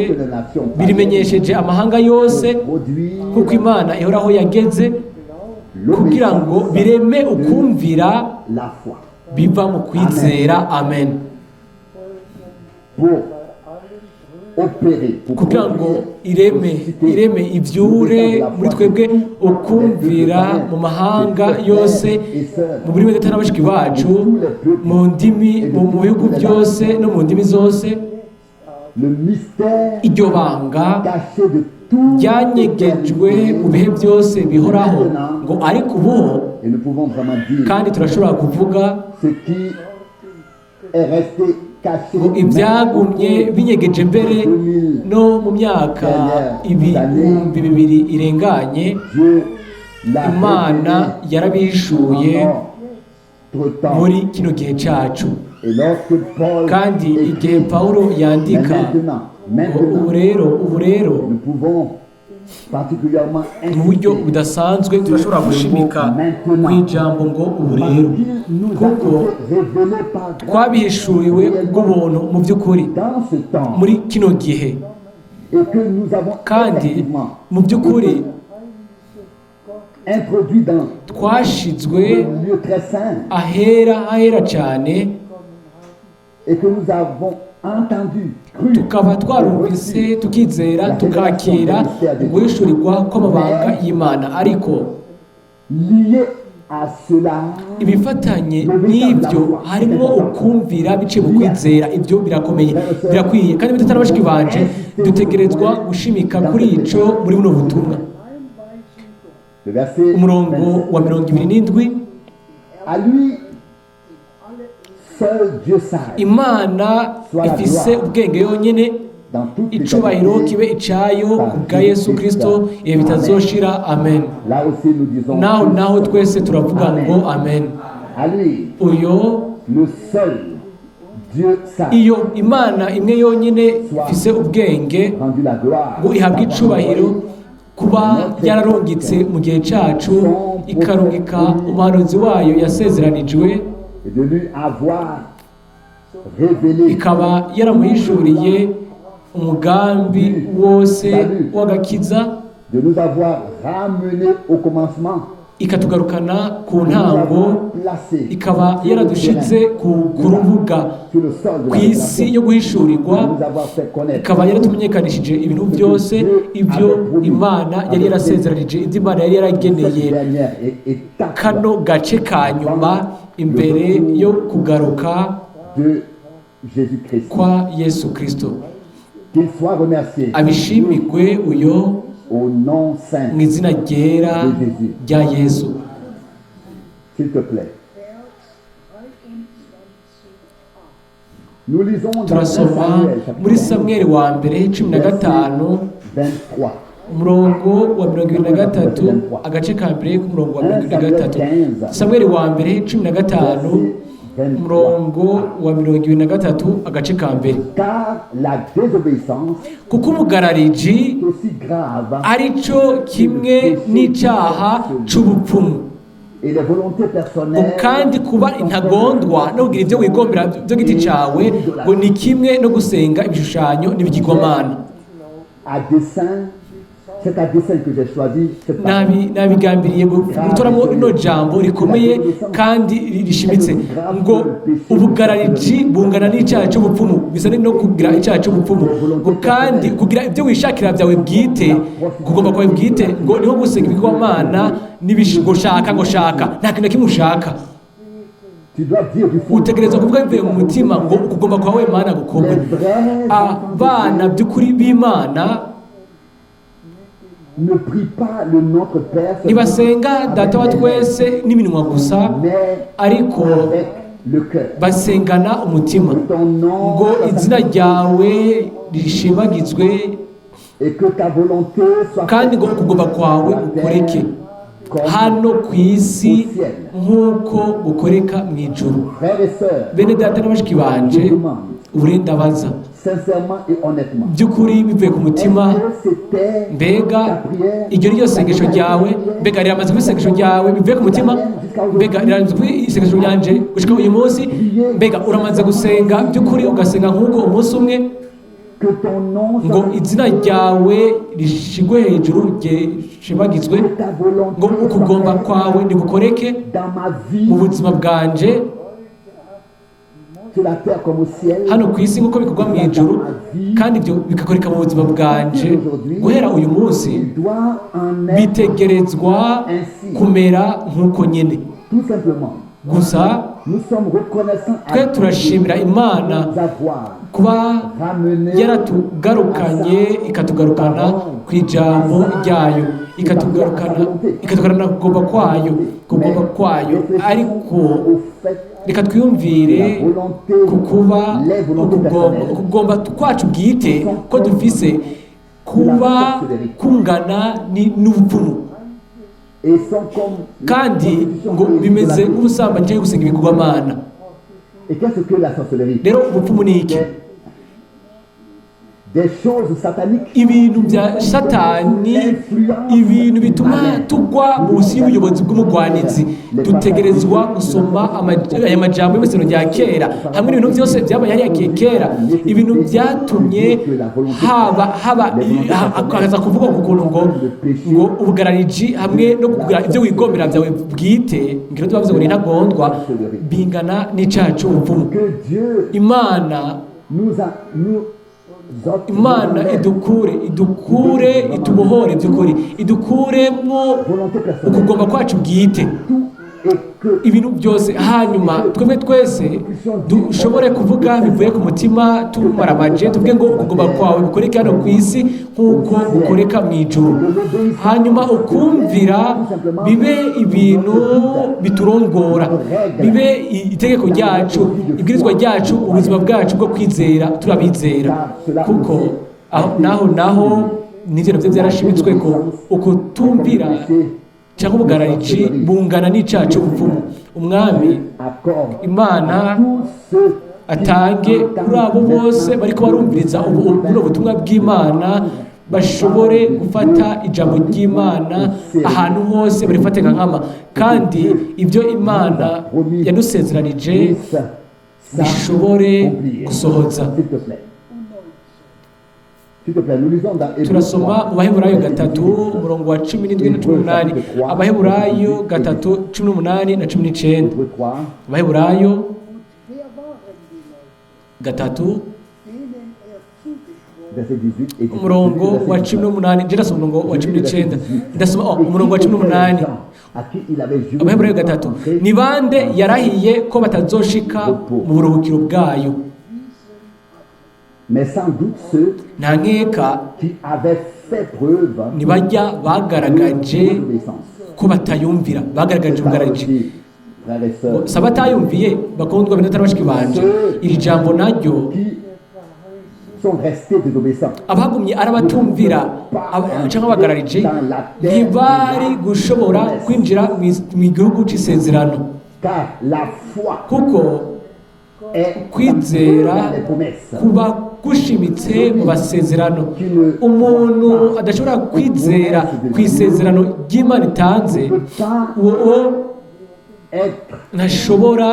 birimenyesheje amahanga yose produit kuko Imana ihoraho yageze kugira ngo bireme ukumvira la foi biva mu kwizera. Amen. Pour opérer, pour Kugira ngo produire, ireme susciter ireme ibyure muri twebwe ukumvira mu mahanga yose mu buri wese na bashiki bacu mu ndimi mu bihugu byose no mu ndimi zose le mystère iryo banga caché de tout ryanyegejwe mu bihe byose bihoraho ngo ariko ubu Et nous pouvons vraiment dire kandi turashobora kuvuga ce qui est resté caché ngo ibyagumye binyegeje mbere no mu myaka 2000 irenganye Dieu l'a Imana révélé yarabihishuye en notre temps. Muri kino gihe cyacu. Et lorsque Paul Kandi igihe écrit, Pawulo yandika mais maintenant, ngo ubu maintenant, rero ubu rero nous pouvons particulièrement mu buryo insister budasanzwe turashobora gushimika ku ijambo ngo ubu parce rero qu'il nous a kuko été révélé par grâce twabihishuriwe bw'ubuntu mu by'ukuri dans ce temps muri kino gihe et que nous avons kandi effectivement mu by'ukuri introduit dans twashizwe le lieu très saint ahera ahera cyane et que nous avons entendu, cru, tukaba twarumvise tukizera tukakira uguhishurirwa kw'amabanga y'Imana ariko lié à cela, ibifatanye n'ibyo harimo ukumvira biciye mu kwizera ibyo birakomeye birakwiye kandi bitatu na bashiki banje dutegerezwa gushimika kuri ico muri buno butumwa. Le verset Umurongo 27. wa 27. À lui seul Dieu sage Imana ifise ubwenge yonyine dans toute icubahiro l'éternité. kibe icayo ku bwa Yesu Kristo ibihe bitazoshira. Amen. Là aussi nous disons Naho naho twese turavuga ngo amen. À lui Uyo le seul Dieu sage iyo Imana imwe yonyine ifise ubwenge rendu la gloire ngo ihabwe icubahiro kuba yararungitse mu gihe cacu ikarungika umuhanuzi wayo yasezeranijwe et de lui avoir révélé ikaba yaramuhishuriye umugambi wose w'agakiza de nous avoir ramené au commencement ikatugarukana ku de nous ntango avoir placé ikaba sur le yaradushitze terrain ku ku rubuga sur le sol de ku la isi révélation, yo guhishurirwa de nous avoir fait connaître ikaba yaratumenyekanishije ibintu byose ibyo Imana yari yarasezeranije ibyo Imana yari cette yarageneye dernière étape kano gace ka nyuma imbere yo kugaruka de Jésus-Christ. kwa Yesu Kristo. Qu'il soit remercié Abishimigwe uyo au nom saint, mu izina ryera rya Yesu. S'il te plaît. Nous lisons dans 1 Turasoma Samuel, chapitre muri Samweli wa mbere 15, 23. umurongo wa 23, agace ka mbere k'umurongo wa 23. Samweli wa mbere 15, umurongo wa 23, agace ka mbere. Car la désobéissance Kuko umugarariji est aussi grave ari cyo kimwe n'icyaha c'ubupfumu, et les volontés ngo personnelles kandi kuba intagondwa no kugira ibyo wigombera byo giti cyawe ngo ni kimwe no gusenga ibishushanyo n'ibigirwamana. À dessein, c'est à dessein que j'ai choisi cette parole. Nabigambiriye gutoramo rino jambo rikomeye kandi rishimitse, ngo ubugarariji bungana n'icyaha cy'ubupfumu, bisa no kugira icyaha cy'ubupfumu, ngo kandi kugira ibyo wishakira byawe bwite, kugomba kwawe bwite, ngo niho gusenga ibigirwamana ngo shaka, ngo shaka, nta kintu na kimwe ushaka. Tu dois dire du fond Utegerezwa kuvuga bivuye mu mutima ngo ukugomba kwawe Mana gukorwe. Les vrais Abana by'ukuri b'Imana ne prient pas le Notre Père seulement ntibasenga Data wa twese n'iminwa gusa, mais ariko avec le cœur. basengana umutima, Que ton nom ngo soit izina sanctifié ryawe rishimagizwe, et que ta volonté soit kandi ngo faite ukugomba kwawe sur la gukoreke terre comme hano ku isi nk'uko gukoreka mu ijuru. Frères et sœurs, Bene data na bashiki banje, ubu ndabaza sincèrement et honnêtement, by'ukuri bivuye ku mutima, est-ce que c'était mbega ta prière? iryo ni ryo sengesho ryawe? Mbega riramaze kuba isengesho ryawe bivuye ku mutima? Mbega riramaze kuba isengesho ryanje gushika uyu munsi? Mbega uramaze gusenga by'ukuri, ugasenga nk'uko umunsi umwe, Que ton nom ngo soit izina ryawe rishigwe hejuru, rishimagizwe, que ta volonté ngo ukugomba soit faite kwawe nigukoreke dans ma vie mu buzima bwanje sur la terre comme au ciel. hano ku isi nk'uko bikorwa mu ijuru, kandi ibyo bigakoreka mu buzima bwanje guhera uyu munsi. Il doit en être Bitegerezwa kumera nk'uko nyine. Tout simplement. Gusa Nous sommes reconnaissants à twe Dieu turashimira Imana de nous avoir kuba ramenés yaratugarukanye, ikatugarukana ku ijambo ryayo, ikatugarukana kugomba kwayo. Ariko au fait reka twiyumvire ku kuba ukugomba kwacu bwite ko dufise kuba kungana n'ubupfumu, et sont comme kandi ngo bimeze nk'ubusambanyi cyangwa gusenga ibigirwamana. Et qu'est-ce que la sorcellerie? Rero ubupfumu ni iki? Des choses sataniques Ibintu bya Satani, ibintu bituma tugwa munsi y'ubuyobozi bw'umugwanizi. Dutegerezwa gusoma aya majambo y'isezerano rya kera hamwe n'ibintu byose byabaye hariya kera, ibintu byatumye haba hakaza kuvuga ku kuntu ngo ubugarariji hamwe no kugira ibyo wigombera byawe bwite, ngira tubavuze ngo ni intagondwa, bingana n'icyaha cy'ubupfumu. Que Dieu Imana nous a nous Imana idukure, itubohore by'ukuri, idukuremwo volonté personnelle ukugomba kwacu bwite, tout et que ibintu byose, hanyuma twebwe twese dushobore kuvuga bivuye ku mutima tumaramaje, tuvuge ngo ukugomba kwawe gukoreke hano ku isi nk'uko gukoreka mu ijuru. Hanyuma ukumvira bibe ibintu biturongora, bibe itegeko ryacu, ibwirizwa ryacu, ubuzima bwacu bwo kwizera, turabizera, kuko aho naho n'ibyo nabyo byarashimitswe ko ukutumvira cyangwa ubugararici bungana n'icyaha cy'ubupfumu. Umwami accorde Imana à tous ceux atange kuri abo bose bariko barumviriza buno butumwa bw'Imana, bashobore gufata ijambo ry'Imana ahantu hose barifate nka nkama, kandi ibyo Imana yadusezeranije puissent bishobore s'accomplir. Gusohoza. S'il te plaît. S'il te plaît, nous lisons dans Hébreux Turasoma 3, mu Baheburayo verset 3, 18. umurongo wa 17 na 18. Abaheburayo 3, 18 na 19. Hébreux 3, Abaheburayo Wer waren die Leute, 3, denen er zugeschworen verset 18 et 19. umurongo wa 18. Nje ndasoma umurongo wa 19, ndasoma umurongo wa 18. À qui il avait juré Abaheburayo de ne pas 3: entrer Ni bande yarahiye ko batazoshika mu buruhukiro bwayo? Mais sans doute ceux Nta nkeka qui avaient fait preuve ntibajya bagaragaje de l'obéissance. ko batayumvira, bagaragaje C'est ça ubugarariji. aussi, frères et sœurs, Si abatayumviye, bakundwa bene bashiki banje, iri jambo naryo qui sont restés désobéissants. Abagumye ari abatumvira cyangwa abagararije ntibari gushobora kwinjira mu gihugu cy'isezerano. Car la foi Kuko est kwizera dans les promesses. Kuba gushimitse mu masezerano. Umuntu adashobora kwizera ku isezerano ry'Imana itanze, Ne peut pas uwo être, ntashobora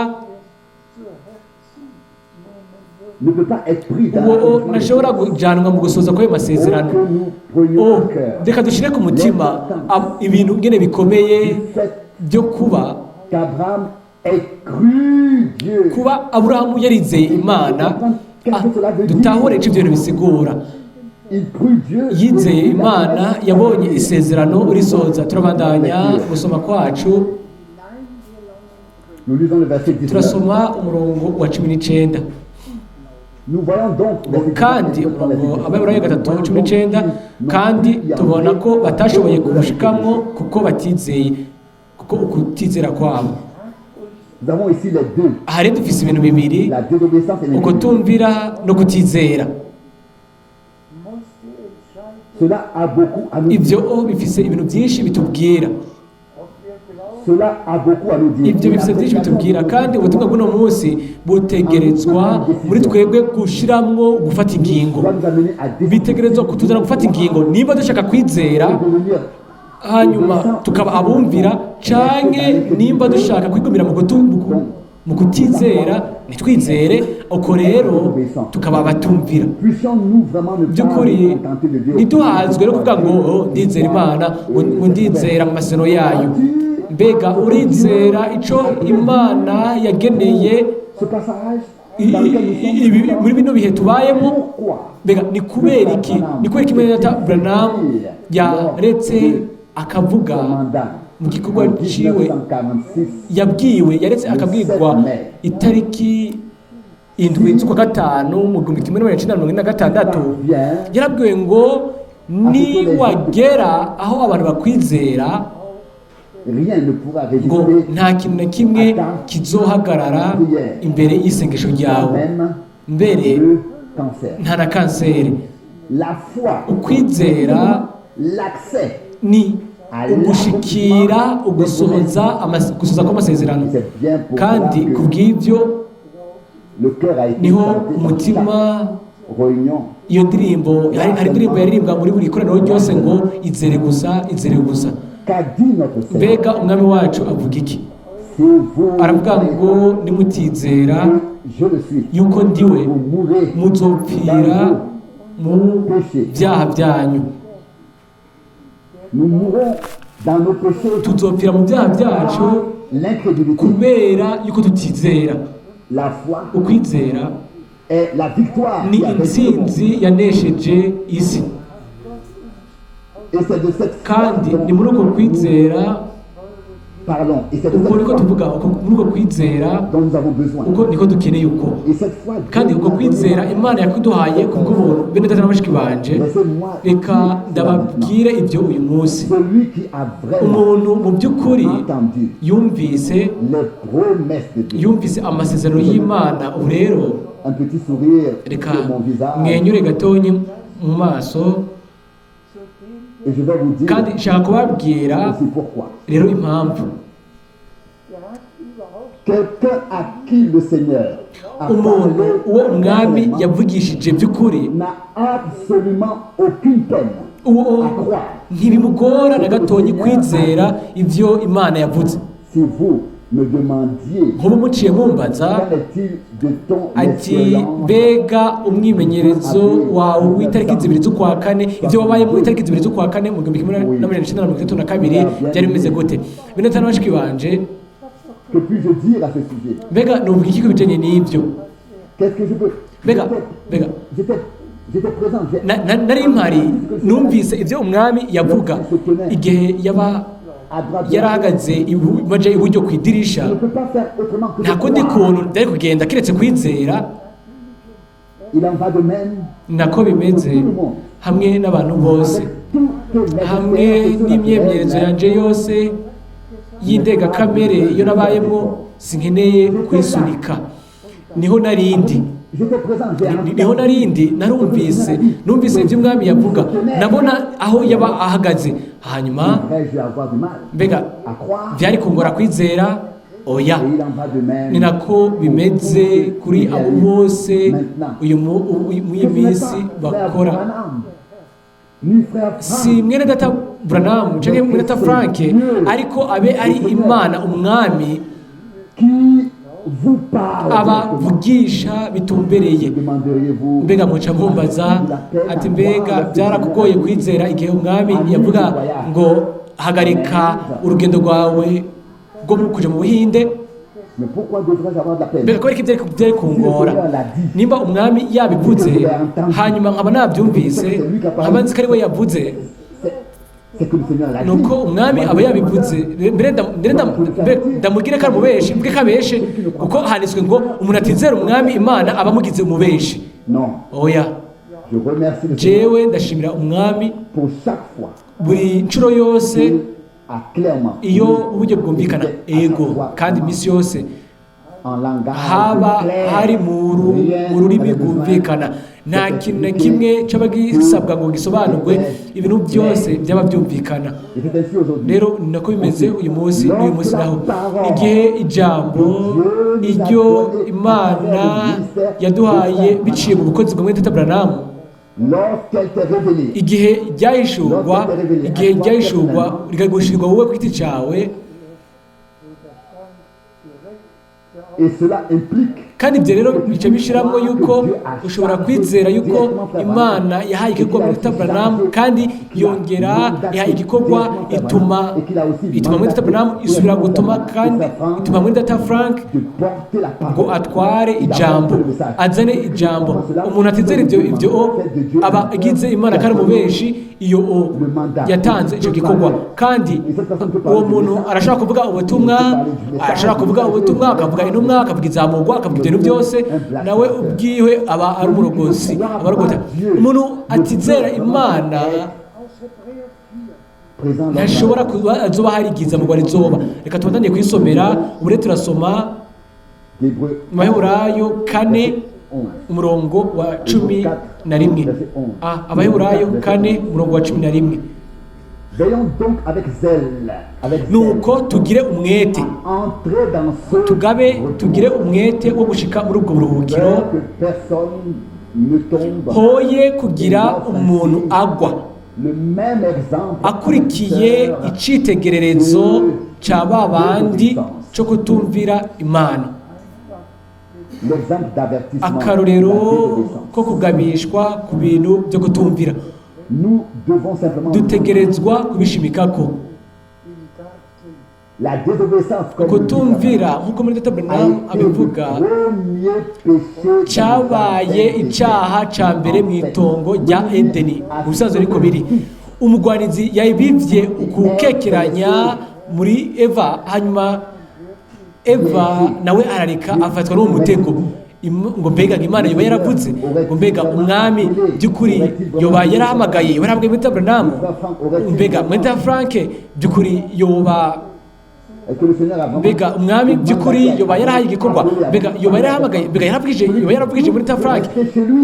ne peut pas être pris dans uwo l'accomplissement des ntashobora promesses. kujyanwa mu gusohoza kw'ayo masezerano. Oh, que nous prenions Oh, à cœur reka dushyire ku mutima ibintu ngene bikomeye du fait byo kuba qu'Abraham ait cru Dieu. Kuba Aburahamu yarizeye Imana. Dutahure icyo ibyo bintu bisigura. Il crut Dieu. Yizeye Et vit la Imana, promesse yabonye s'accomplir. isezerano risohoza. Turabandanya gusoma kwacu. Nous lisons le verset 19. Turasoma umurongo wa 19. Nous voyons donc, verset Kandi 19, umurongo Abaheburayo 3:19, kandi tubona ko batashoboye kuwushikamwo kuko batizeye, kuko ukutizera kwabo. Nous avons ici les deux, Aha rero dufise ibintu bibiri: la désobéissance et l'incrédulité. ukutumvira no kutizera. Musste entscheiden, Cela a beaucoup à nous Ibyo dire. bifise ibintu byinshi bitubwira. Ob wir glauben, Cela a beaucoup à nous dire. Ibyo bifise byinshi bitubwira, kandi ubutumwa bw'uno munsi butegerezwa muri twebwe gushiramwo gufata ingingo. Doit nous amener à décider Bitegerezwa kutuzana gufata ingingo nimba dushaka kwizera de devenir hanyuma tukaba abumvira, canke nimba dushaka kwigumira mu kutizera, ntitwizere, uko rero tukaba abatumvira. Puissions-nous vraiment ne pas By'ukuri nous contenter de dire ntituhazwe no kuvuga ngo "Oh, ndizera Imana, ngo ndizera mu masezerano yayo." Mbega urizera ico Imana yageneye ce passage dans lequel nous sommes? muri bino bihe tubayemo? Pourquoi Mbega ni kubera iki, ni kubera iki mwene data Branham yaretse akavuga son mandat mu gikorwa en ciwe 1946 yabwiwe, yaretse akabwirwa itariki 7 z'ukwa gatanu mu 1946? Yarabwiwe ngo niwagera aho abantu bakwizera, rien ne pourra ngo résister nta kintu na kimwe kizohagarara imbere y'isengesho ryawe, même mbere le cancer. Nta na kanseri. La foi, Ukwizera l'accès, ni ugushikira ugusohoza gusohoza kw'amasezerano. c'est bien pour Kandi cela que kubw'ibyo le cœur a été niho chanté dans umutima chaque réunion. Iyo ndirimbo, hari indirimbo yaririmbwa muri buri koraniro ryose ngo "Izere gusa, izere gusa." Qu'a dit notre Seigneur? Mbega umwami wacu avuga iki? Si vous Aravuga ngo nimutizera que je le suis, yuko ndiwe, vous mourrez muzopfira mu byaha byanyu. Nous mourrons dans nos péchés. Tuzopfira mu byaha byacu L'incrédulité, kubera yuko tutizera. la foi Ukwizera est la victoire ni qui a vaincu le monde. intsinzi yanesheje isi. Et c'est de cette foi Kandi dont ni muri uko kwizera parlons. Et c'est de uko cette niko foi tuvuga, muri uko kwizera dont nous avons besoin. uko niko dukeneye uko. Et cette foi, Dieu Kandi nous uko l'a donnée. kwizera Imana yakuduhaye kubw'ubuntu. Bene data na bashiki banje, Laissez-moi reka dire cela maintenant. ndababwire ibyo uyu munsi. Celui qui a vraiment Umuntu mu by'ukuri entendu yumvise les promesses de Dieu, yumvise amasezerano y'Imana, ubu rero un petit sourire reka sur mon visage, mwenyure gatonyi mu maso. Et je vais vous dire Kandi nshaka kubabwira aussi pourquoi. rero impamvu. Der hat überhaupt Quelqu'un à qui le Seigneur a Umuntu parlé uwo umwami réellement yavugishije by'ukuri, n'a absolument aucune peine uwo à croire. ntibimugora na gatonyi kwizera ibyo Imana yavuze. Si vous me demandiez Nk'ubu muciye mumbaza qu'en est-il de ton ati expérience mbega umwimenyerezo wawe w'itariki 2 z'ukwa kane, ibyo wabaye mu itariki 2 z'ukwa kane mu 1962 byari bimeze gute, bene data na bashiki banje, Que puis-je dire à ce sujet? Mbega nuvuga iki ku bijanye n'ibyo? Qu'est-ce que je peux Mbega J'étais mbega j'étais présent, nari mpari, numvise ibyo umwami yavuga igihe yaba à droite. yarahagaze maje iburyo ku idirisha. Je ne peux pas faire autrement que de Nta kundi croire. kuntu byari kugenda keretse kwizera. Il en va de même Nako bimeze pour tout le monde. hamwe n'abantu bose, Avec toutes mes hamwe expériences n'imyemererzo surnaturelles, yanje yose y'indengakamere iyo nabayemo, sinkeneye kwisunika. Niho narindi. J'étais présent, j'ai Niho narindi, narumvise, numvise ibyo umwami yavuga, nabona aho yaba ahagaze. Hanyuma Devrais-je avoir du mal mbega à croire? byari kungora kwizera? Oya. Et il en va de même Ni nako bimeze kuri abo bose uyu muri iyi Que ce n'est minsi pas frère bakora. Branham, ni frère Si Frank, mwene data Branham canke mwene data Frank, ariko abe ari Imana umwami qui vous parle directement. abavugisha bitumbereye. Demanderiez-vous Mbega muca mumbaza ati: mbega byarakugoye kwizera igihe umwami yavuga ngo hagarika urugendo rwawe rwo kuja mu Buhinde? Mais pourquoi devrais-je avoir de la peine? Mbega kubera ko ibyari kungora nimba umwami yabivuze, hanyuma nkaba nabyumvise, nkaba nzi ko ari we yavuze? C'est que le Seigneur l'a dit. Nuko umwami aba yabivuze. Mbere ndamubwire ko ari umubeshi, mvuge ko abeshe, kuko handitswe ngo umuntu atizera umwami Imana aba amugize umubeshi. Non, Oya. je remercie le Seigneur Jewe ndashimira umwami pour chaque fois buri nshuro yose qu'il a clairement iyo mis uburyo bwumvikana à chaque ego fois kandi iminsi yose en langage haba clair. hari Rien mu rurimi n'avait besoin rwumvikana, nta d'être kintu na expliqué. kimwe cyaba gisabwa ngo gisobanurwe, ibintu byose byaba byumvikana. Et c'est ainsi aujourd'hui. Rero ni nako bimeze uyu munsi n'uyu munsi naho, igihe ijambo iryo Imana yaduhaye biciye mu bukozi bwa mwene data Branham, Lorsqu'elle t'est révélée, igihe ryahishurwa rikagushirirwa wowe ku giti cyawe, et cela implique kandi ibyo rero bica bishyiramo yuko ushobora kwizera yuko Imana yahaye igikorwa muri data Branham, kandi yongera iha igikorwa, ituma muri data Branham isubira gutuma, kandi ituma muri data Frank de porter la parole. ngo atware ijambo, azane ijambo. Umuntu atizera ibyo o aba agize Imana kandi umubeshi. Iyo o yatanze icyo gikorwa, kandi uwo muntu arashobora kuvuga ubutumwa, akavuga intumwa, akavuga izamurwa, akavuga ibintu byose, nawe ubwiwe aba ari umurogozi, aba arogota. Umuntu atizera Imana Présent lors de la ntashobora kuba azoba harigiza mu Rwanda izoba. Reka tubandanye kuyisomera. Ubu rero turasoma d'Hébreux mu Baheburayo 4, 11. umurongo wa 11. Abaheburayo 4, umurongo wa 11. Veillons donc avec zèle, avec zèle, Nuko tugire umwete, à entrer dans ce tugabe, repos, tugire umwete wo gushika muri ubwo buruhukiro, peur que personne ne tombe. hoye kugira umuntu agwa, Le même exemple akurikiye icitegererezo cya ba bandi cyo kutumvira Imana. L'exemple d'avertissement Akarorero de la désobéissance. ko kugabishwa ku bintu byo kutumvira. Nous devons simplement Dutegerezwa kubishimikako. La désobéissance, comme le dit Kutumvira, nk'uko muri data a Branham été abivuga, le premier péché cyabaye icyaha cya mbere mu itongo rya Edeni. Mu bisanzwe ariko biri umugwanizi yabibye ukukekeranya muri Eva, hanyuma Eva nawe arareka afatwa n'uwo mutego. Ngo mbega ngo Imana yoba yaravuze? Ngo mbega umwami by'ukuri yoba yarahamagaye, yoba yarahamagaye muri Branham? Mbega muri Frank by'ukuri yoba Est-ce que le Seigneur a vraiment mbega umwami by'ukuri yoba yarahaye igikorwa? Mbega yoba yarahamagaye? Mbega yaravugije, yoba yaravugije muri ta Frank?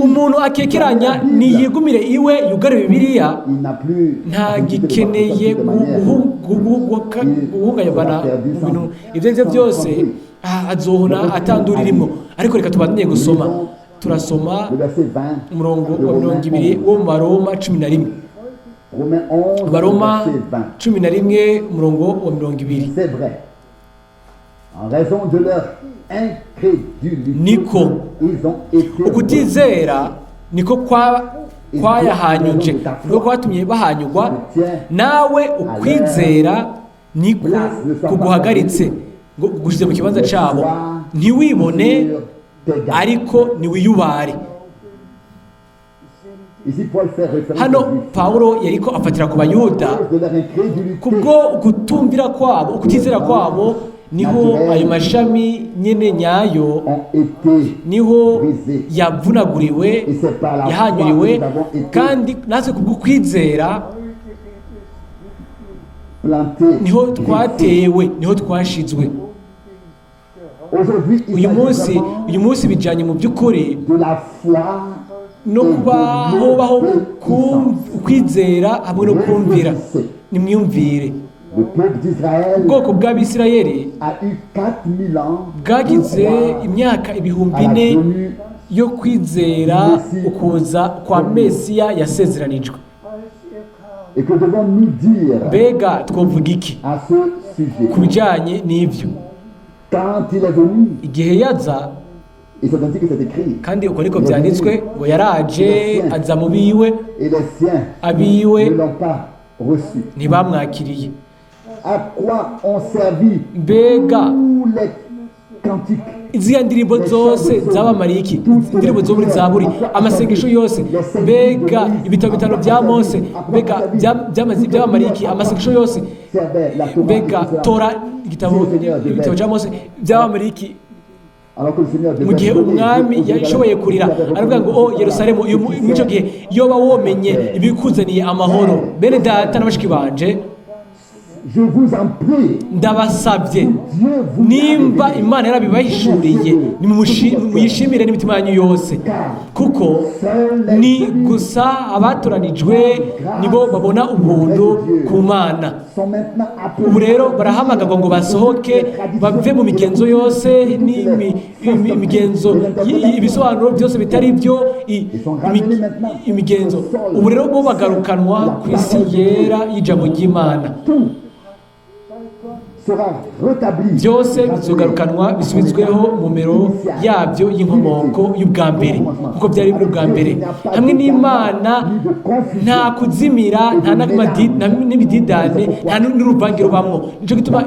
Umuntu akekeranya niyigumire iwe, yugare Bibiliya. Il n'a plus Ntagikeneye guhungabana mu bintu ibyo ari byo byose, azohona atandura irimo. Ariko reka tubandanye gusoma. Turasoma Le verset 20 umurongo de wa Romains 20 11. wo mu Baroma 11. Romains 11, Baroma verset 20. 11, umurongo wa 20. C'est vrai. En raison de leur incrédulité, Niko ils ont été ukutizera niko kwayahanyuje, niko kwatumye bahanyugwa. Nawe ukwizera niko kuguhagaritse, ngo kugushyize mu kibanza cyabo. Ntiwibone, sur tes gardes. ariko ntiwiyubare. Ici, Paul fait référence Hano aux Juifs. Pawulo yariko afatira ku Bayuda. À cause de leur incrédulité, Kubwo ukutumvira kwabo, ukutizera kwabo, Niho ayo mashami nyene nyayo ont été niho brisés. yavunaguriwe, Et c'est par la foi que yahanyuriwe. nous avons été Kandi natwe kubwo kwizera plantés. niho Greffés. twatewe, niho twashizwe. Aujourd'hui, il Uyu s'agit munsi, vraiment uyu munsi bijyanye mu by'ukuri de la foi no kuba hobaho ukwizera hamwe no kumvira. Nimwiyumvire, Le peuple d'Israël ubwoko bw'Abisirayeli a eu 4000 ans de bwagize croire imyaka à ibihumbi la ine venue yo kwizera ukuza kwa Mesiya yasezeranijwe. Als kam, Et que devons-nous dire Mbega twovuga iki à ce sujet? ku bijyanye n'ibyo? Quand il est venu, Igihe yaza, et c'est ainsi que c'est écrit, kandi uko niko byanditswe ngo yaraje aza mu biwe, et les siens abiwe ne l'ont pas reçu. Ntibamwakiriye. À quoi ont servi Mbega tous les cantiques, ziriya ndirimbo zose zabamariye iki? Indirimbo zo muri Zaburi, amasengesho yose, mbega ibitabo bitanu bya Mose, mbega byabamariye iki? Amasengesho yose, servaient la Torah mbega et tout cela? Tora, igitabo cya Mose, byabamariye iki? Alors que le Seigneur Mu devait gihe donner umwami aux Jérusalem, yashoboye kurira il avait aravuga ngo reconnu o Yerusalemu, uyu muri icyo gihe yoba womenye ibikuzaniye amahoro. Bene data na bashiki banje, Je vous en prie, ndabasabye, Dieu vous l'a nimba révélé. Imana yarabibahishuriye, nimuyishimire n'imitima yanyu yose, kuko ni gusa abatoranijwe nibo babona ubuntu ku Mana. Sont maintenant appelés Ubu rero barahamagarwa ngo basohoke bave mu migenzo yose n'imigenzo, ibisobanuro byose bitari byo, imigenzo. Ubu rero bo bagarukanwa ku isi yera y'ijambo ry'Imana. Tout sera rétabli. Byose bizogarukanwa, bisubizweho mu mero yabyo y'inkomoko y'ubwa mbere, kuko byari biri ubwa mbere. Hamwe n'Imana nta kuzimira, nta n'ibididane, nta n'uruvange rubamwo. Nicyo gituma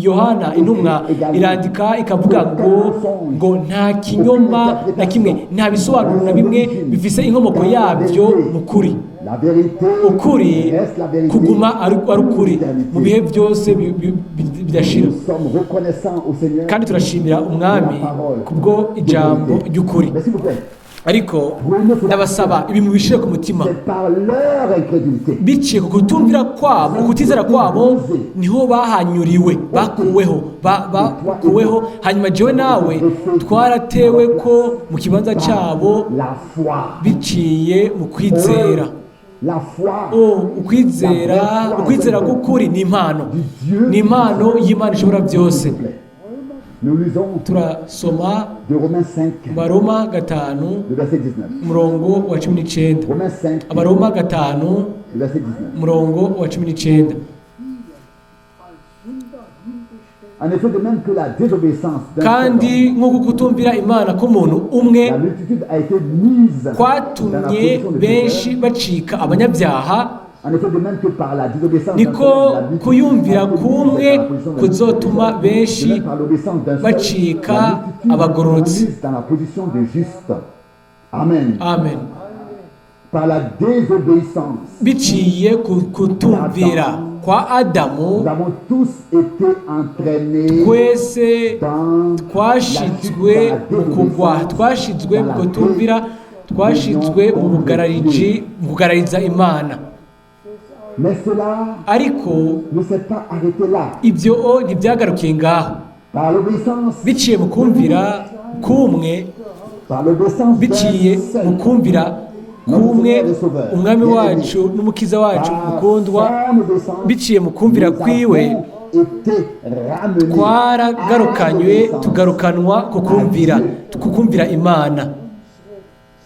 Yohana intumwa irandika ikavuga ngo nta kinyoma na kimwe, nta bisobanuro na bimwe bifise inkomoko yabyo mu kuri. La vérité Ukuri reste la vérité. kuguma ari ukuri mu bihe byose bidashira. Nous sommes reconnaissants au Seigneur. Kandi turashimira umwami kubwo ijambo ry'ukuri. Mais s'il vous plaît, Ariko ndabasaba ibi mubishire ku mutima. C'est par leur incrédulité Biciye ku kutumvira kwabo, ukutizera kwabo, niho bahanyuriwe, bakuweho, bakuweho. Hanyuma jewe nawe twaratewe ko mu kibanza cyabo la foi. biciye mu kwizera. La foi O ukwizera, ukwizera k'ukuri ni impano, ni impano y'Imana ishobora byose. S'il vous plaît. Nous lisons Turasoma de Romains 5, mu Baroma 5, le verset 19. umurongo wa 19. Romains 5, Abaroma 5, le verset 19. umurongo wa 19. En effet, de même que la désobéissance d'un seul Kandi homme, nk'uko kutumvira Imana k'umuntu umwe la multitude a été mise dans la kwatumye position de benshi pécheur. bacika abanyabyaha, En effet, de même que par la désobéissance d'un seul niko homme, la multitude kuyumvira a été mise kumwe dans la position de kuzotuma pécheur. benshi De même par l'obéissance d'un seul, bacika la multitude abagororotsi. sera mise dans la position de juste. Amen. Amen. Par la désobéissance, Biciye ku kutumvira kwa Adamu, nous avons tous été entraînés twese dans twashizwe mu kugwa, twashizwe mu kutumvira, twashizwe mu bugarariji, mu kugarariza Imana. Mais cela Ariko ne s'est pas arrêté là. ibyo o ntibyagarukiye ngaho. Par l'obéissance, Biciye mu kumvira kumwe, par l'obéissance biciye d'un seul, mu kumvira kumwe, umwami wacu n'umukiza wacu par mukundwa, son obéissance, biciye mu kumvira nous kwiwe, avons été ramenés twaragarukanywe, à l'obéissance. tugarukanwa ku kumvira Imana.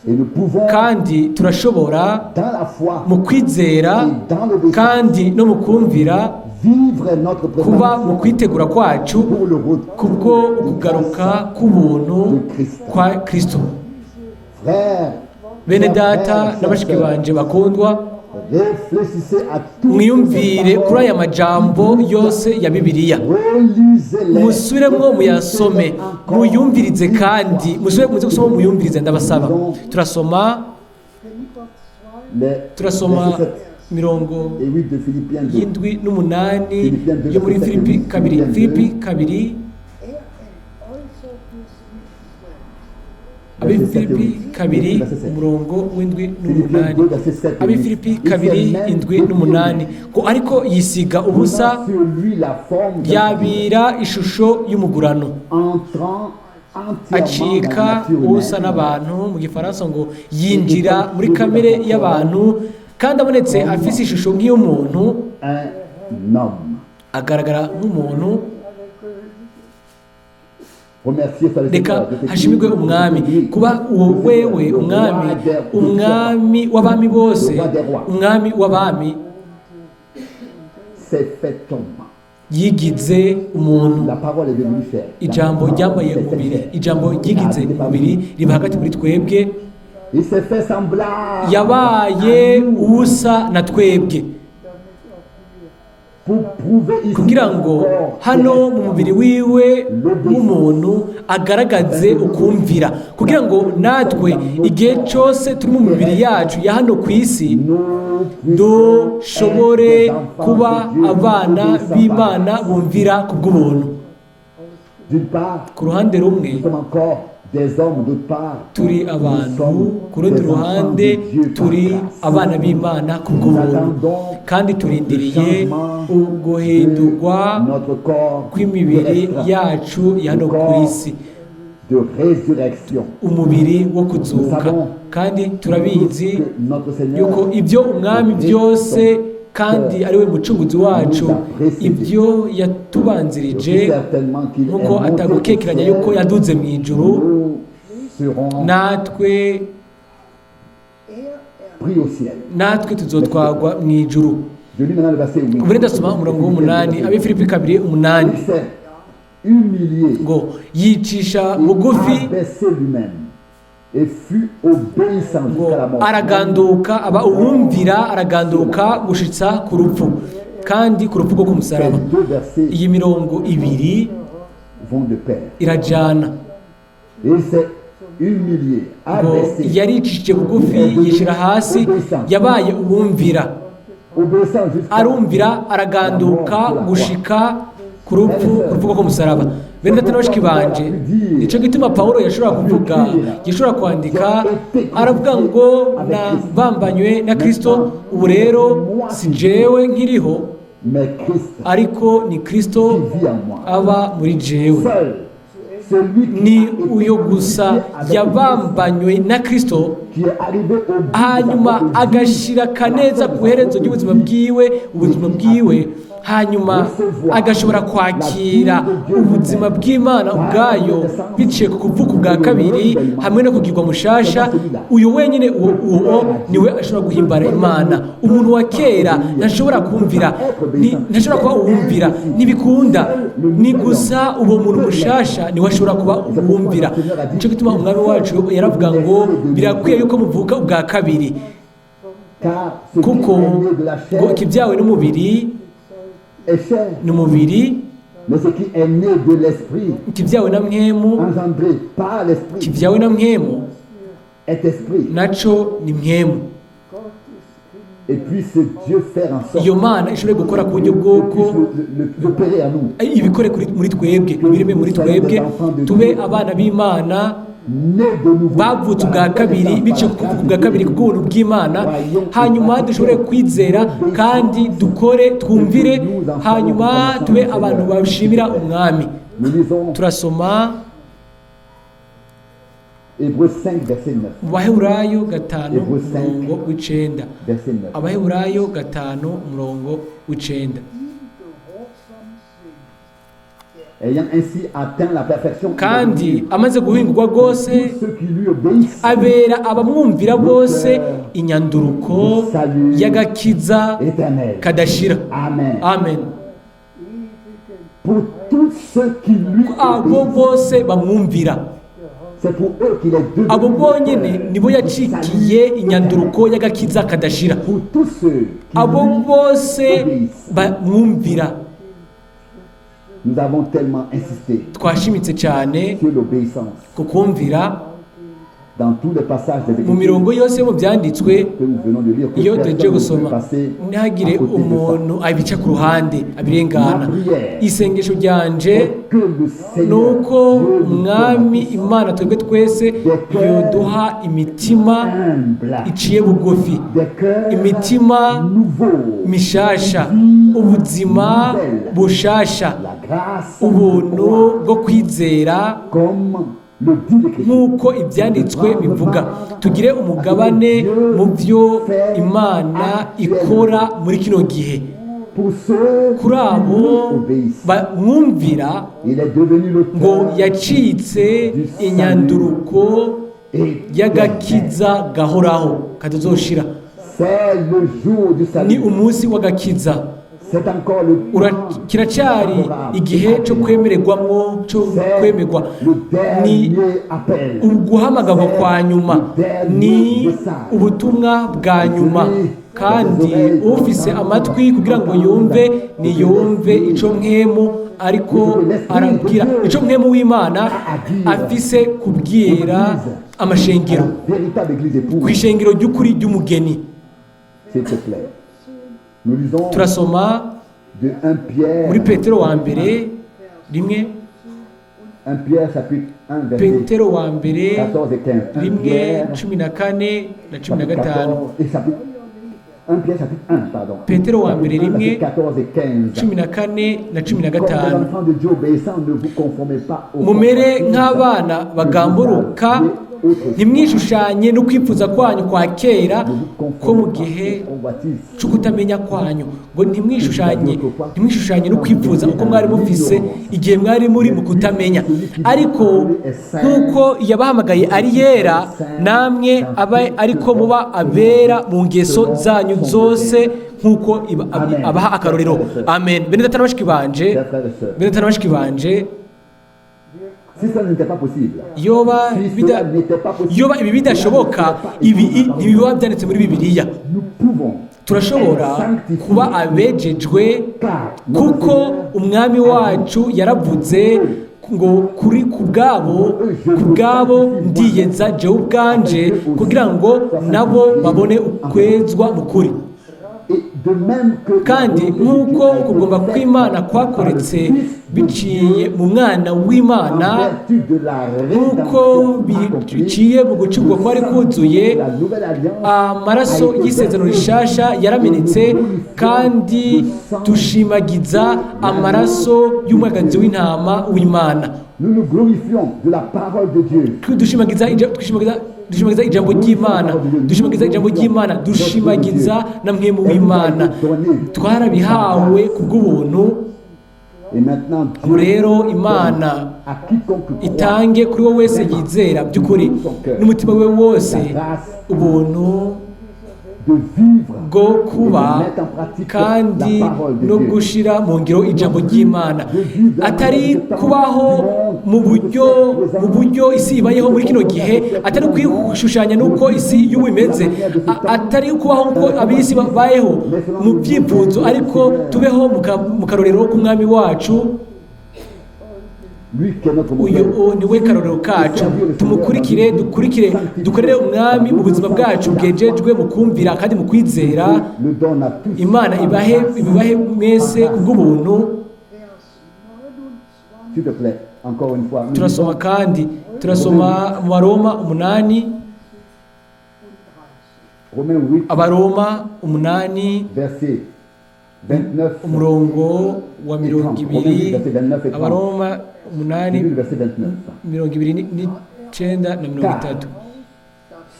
Et nous pouvons, Kandi turashobora dans la foi mu kwizera et dans l'obéissance, kandi no mu kumvira vivre notre kuba mu préparation kwitegura kwacu pour le retour kubwo de ukugaruka grâce k'ubuntu kwa Kristo. Frères, Bene chers data frères, na bashiki chères sœurs, banje bakundwa, réfléchissez à toutes mwiyumvire ces kuri aya paroles. majambo yose ya Bibiliya. Relisez-les. Musubiremwo muyasome, muyumvirize, kandi musubire muze gusoma muyumvirize, ndabasaba. Turasoma Les turasoma versets 7. Mirongo et 8 de Philippiens 2. y'indwi n'umunani Philippiens 2, yo muri verset Filipi 7, kabiri, Philippiens Filipi 2. kabiri, Er entäußerte sich selbst. Ab'i Verset 7 et Filipi 8. kabiri, Verset 7. umurongo w'indwi Philippiens n'umunani. 2, verset 7 et Ab'i 8. Filipi Il s'est kabiri, même indwi n'umunani dépouillé, ngo ariko yisiga ubusa, prenant sur lui la forme d'un yabira ishusho y'umugurano, entrant entièrement dans la acika nature usa humaine, n'abantu. Mu gifaransa ngo yinjira muri kamere y'abantu, kandi abonetse afise ishusho nk'iy'umuntu, un homme. agaragara nk'umuntu. Remerciez soit le Reka Seigneur de ce qu'il hashimirwe umwami aujourd'hui, kuba uwo le Seigneur, wewe le roi umwami, des umwami w'abami bose, Le roi des rois. umwami w'abami s'est fait homme. yigize umuntu. La parole est devenue chair. La Ijambo parole ryambaye s'est fait umubiri, chair. ijambo ryigize umubiri riba hagati muri twebwe. Il s'est fait semblable Yabaye à nous usa na twebwe pour prouver ici kugira dans son ngo corps hano terrestre mu mubiri wiwe w'umuntu agaragaze ukumvira, kugira ngo natwe igihe cyose turi mu mibiri yacu ya hano ku isi nous puissions dushobore être des enfants kuba de Dieu, abana obéissant b'Imana par grâce. bumvira ku bw'ubuntu. D'une part, Ku ruhande rumwe nous sommes encore des hommes, d'autre part, turi nous abantu, sommes ku rundi des enfants ruhande de Dieu par turi grâce. abana b'Imana ku Nous bw'ubuntu, attendons kandi le turindiriye changement uguhindurwa de notre corps kw'imibiri terrestre, yacu ya hano le ku corps isi, de résurrection. Umubiri wo kuzuka. Nous savons Kandi turabizi que notre Seigneur yuko ibyo umwami byose kandi ari we mucunguzi wacu, ibyo yatubanzirije, aussi certainement qu'il est nk'uko monté au atagukekeranya yuko ciel, yaduze mu ijuru, nous serons natwe Er pris au ciel. natwe tuzotwagwa mu ijuru. Je lis maintenant le verset 8. Ubu ndasoma umurongo w'umunani, Abifilipi kabiri umunani. Il s'est humilié, Ngo yicisha il bugufi, abaissé lui-même et fut obéissant ngo jusqu'à la mort. araganduka, aba uwumvira, araganduka gushitsa ku rupfu, kandi ku rupfu rwo ku Ces musaraba. deux versets Iyi mirongo ibiri vont de pair. irajana. Et il s'est humilié, Ngo abaissé, yaricishije bugufi, yishyira hasi, yabaye uwumvira, obéissant jusqu'à arumvira, araganduka gushika ku rupfu, ku rupfu rwo ku musaraba. Bene data na bashiki banje, nicyo gituma Pawulo yashobora kuvuga, yashobora kwandika, aravuga ngo nabambanywe na Kristo, ubu rero si jewe nkiriho, mais Christ ariko ni Kristo qui vit en moi. aba muri jewe. Seul celui qui Ni a été uyo gusa crucifié avec yabambanywe na Kristo, Christ, qui est arrivé au bout de sa hanyuma propre vie, agashira kaneza ku iherezo ry'ubuzima bwiwe, ubuzima bwiwe, hanyuma agashobora kwakira ubuzima bw'Imana ubwayo biciye ku kuvuka ubwa kabiri hamwe no kugirwa mushasha. Uyu wenyine, uwo niwe ashobora guhimbara Imana. Umuntu wa kera ntashobora kumvira, ntashobora kuba uwumvira, ntibikunda. Ni gusa uwo muntu mushasha niwe ashobora kuba uwumvira. Nicyo gituma umwami wacu yaravuga ngo birakwiye yuko muvuka ubwa kabiri, car ce qui kuko est né de la ngo chair ikibyawe n'umubiri est chair, ni umubiri, mais ce qui est né de l'esprit, ikibyawe na mwemu, engendré par l'esprit, ikibyawe na mwemu est esprit. naco ni mwemu. Et puisse Dieu faire en sorte Iyo Mana ishobore gukora ku buryo que bw'uko puisse l'opérer à nous, ibikore muri twebwe, ibireme muri twebwe, tube abana b'Imana nés de nouveau, bavutse par ubwa la kabiri, connaissance, biciye par ku la kuvuka grâce ubwa de kabiri Dieu. kubw'ubuntu bw'Imana, hanyuma dushobore kwizera kandi dukore, twumvire, hanyuma tube abantu bashimira umwami. Nous lisons Turasoma Hébreux 5, verset 9. mu Baheburayo gatanu umurongo w'icenda. Verset 9. Abaheburayo gatanu umurongo w'icenda. Ihm gehorsam sind, Ayant ainsi atteint la perfection, Kandi amaze guhingurwa rwose, tous ceux qui lui obéissent, abera abamwumvira bose inyanduruko y'agakiza éternel. kadashira. Amen. Amen. Pour tous ceux qui lui Abo obéissent, bose bamwumvira, c'est pour eux qu'il est devenu abo bonyene l'auteur nibo du yacikiye salut inyanduruko y'agakiza kadashira. Pour tous ceux qui Abo lui bose obéissent. bamwumvira. Nous avons tellement insisté Twashimitse cyane sur l'obéissance ku kumvira Dans tous les passages des Mu Écritures mirongo yose yo mu byanditswe que nous venons de lire, que iyo personne duhejeje ne peut gusoma, passer ntihagire à côté de ça. umuntu abica ku ruhande abirengana. Isengesho ryanje Et que le Seigneur, nuko Dieu nous donne à Umwami tous Imana twebwe twese yoduha imitima humble, iciye bugufi, des cœurs imitima nouveaux, mishasha, ubuzima bushasha, la grâce ubuntu de croire, bwo kwizera, comme le dit l'Écriture. nk'uko ibyanditswe bivuga, tugire umugabane mu byo Imana ikora muri kino gihe. Pour ceux Kuri qui abo lui obéissent, bamwumvira, il est devenu ngo l'auteur yacitse inyanduruko éternel. y'agakiza gahoraho katazoshira. C'est le jour du Ni salut. umunsi w'agakiza. C'est encore le temps Kiracyari favorable. igihe cyo kwemererwamwo, cyo C'est kwemerwa. le Ni dernier appel. uguhamagarwa kwa nyuma, Le dernier ni message. ubutumwa bwa nyuma. Kandi ufise amatwi kugira ngo yumve niyumve ico Mpwemu ariko arabwira, ico Mpwemu w'Imana afise kubwira amashengero, La véritable église épouse, ku ishengero ry'ukuri ry'umugeni. s'il te plaît. Nous lisons Turasoma de 1 Pierre, muri Petero wa mbere rimwe, 1 Pierre chapitre 1 verset Petero wa mbere 14 et 15. 1 rimwe, Pierre 14 na cumi na chapitre gatanu. 14 et chapitre 1 Pierre chapitre 1, pardon. Petero wa mbere Chapitre 1, rimwe, verset 14 et 15. 14 na cumi na Comme des gatanu. enfants de Dieu obéissants, ne vous conformez pas aux Mumere convoitises nk'abana que vous bagamburuka, aviez autrefois. ntimwishushanye no kwifuza kwanyu kwa kera Ne vous ko mu conformez pas gihe aux convoitises cyo kutamenya kwanyu, ngo ntimwishushanye, ntimwishushanye no kwifuza uko mwari mufise igihe mwari muri mu kutamenya. Ariko nk'uko yabahamagaye ari yera, namwe abe ariko muba abera mu ngeso zanyu zose, nk'uko abaha akarorero. Amen. Bene data na bashiki banje, Chers frères et sœurs, bene data na bashiki banje, si ça n'était pas possible, yoba si bida, cela n'était pas possible, yoba ibi bidashoboka, cela n'était pas ibi écrit dans la parole. ntibiba byanditse muri Bibiliya. Nous pouvons Turashobora être sanctifiés, kuba abejejwe, car notre kuko Seigneur Umwami wacu yaravuze ngo kuri ku bwabo ndiyeza jewe ubwanje, kugira ngo nabo babone ukwezwa mu kuri. Et de même que la Kandi volonté de nk'uko Dieu a été ukugomba faite kw'Imana par le kwakoretse Fils de biciye Dieu, mu Mwana en w'Imana, vertu de la nk'uko rédemption accomplie, biciye mu gucibwa le kwari sang kuzuye, de la nouvelle alliance amaraso a été y'isezerano versé rishasha yaramenetse, et nous glorifions kandi le sang dushimagiza amaraso y'umwagazi w'intama w'Imana. Nous nous glorifions de la parole de Dieu. Dushimagiza ijambo ry'Imana, dushimagiza ijambo ry'Imana, dushimagiza na Mpwemu w'Imana. Twarabihawe kubw'ubuntu. Et maintenant, Ubu Dieu rero Imana à quiconque croit itange kuri wowe wese yizera by'ukuri n'umutima we wose la grâce ubuntu de vivre bwo et de kuba mettre en pratique kandi la parole de no Dieu. gushira mu ngiro ijambo ry'Imana, atari kubaho mu buryo isi ibayeho muri kino gihe, atari kwishushanya n'uko isi y'ubu imeze, atari kubaho nk'uko ab'isi babayeho mu byifuzo, ariko tubeho mu karorero k'Umwami wacu. Lui qui est notre Uyu modèle. ni we karorero kacu. Tumukurikire, dukurikire, dukorere Umwami mu buzima bwacu bwejejwe mu kumvira kandi mu kwizera. Le donne à tous. Imana ibahe, ibibahe mwese kubw'ubuntu. S'il te plaît, encore une fois. Nous Turasoma lisons kandi turasoma mu Baroma 8. Romains 8, Abaroma 8, verset 29. umurongo wa 20. Abaroma 8, Début du verset 29. 29 na 30.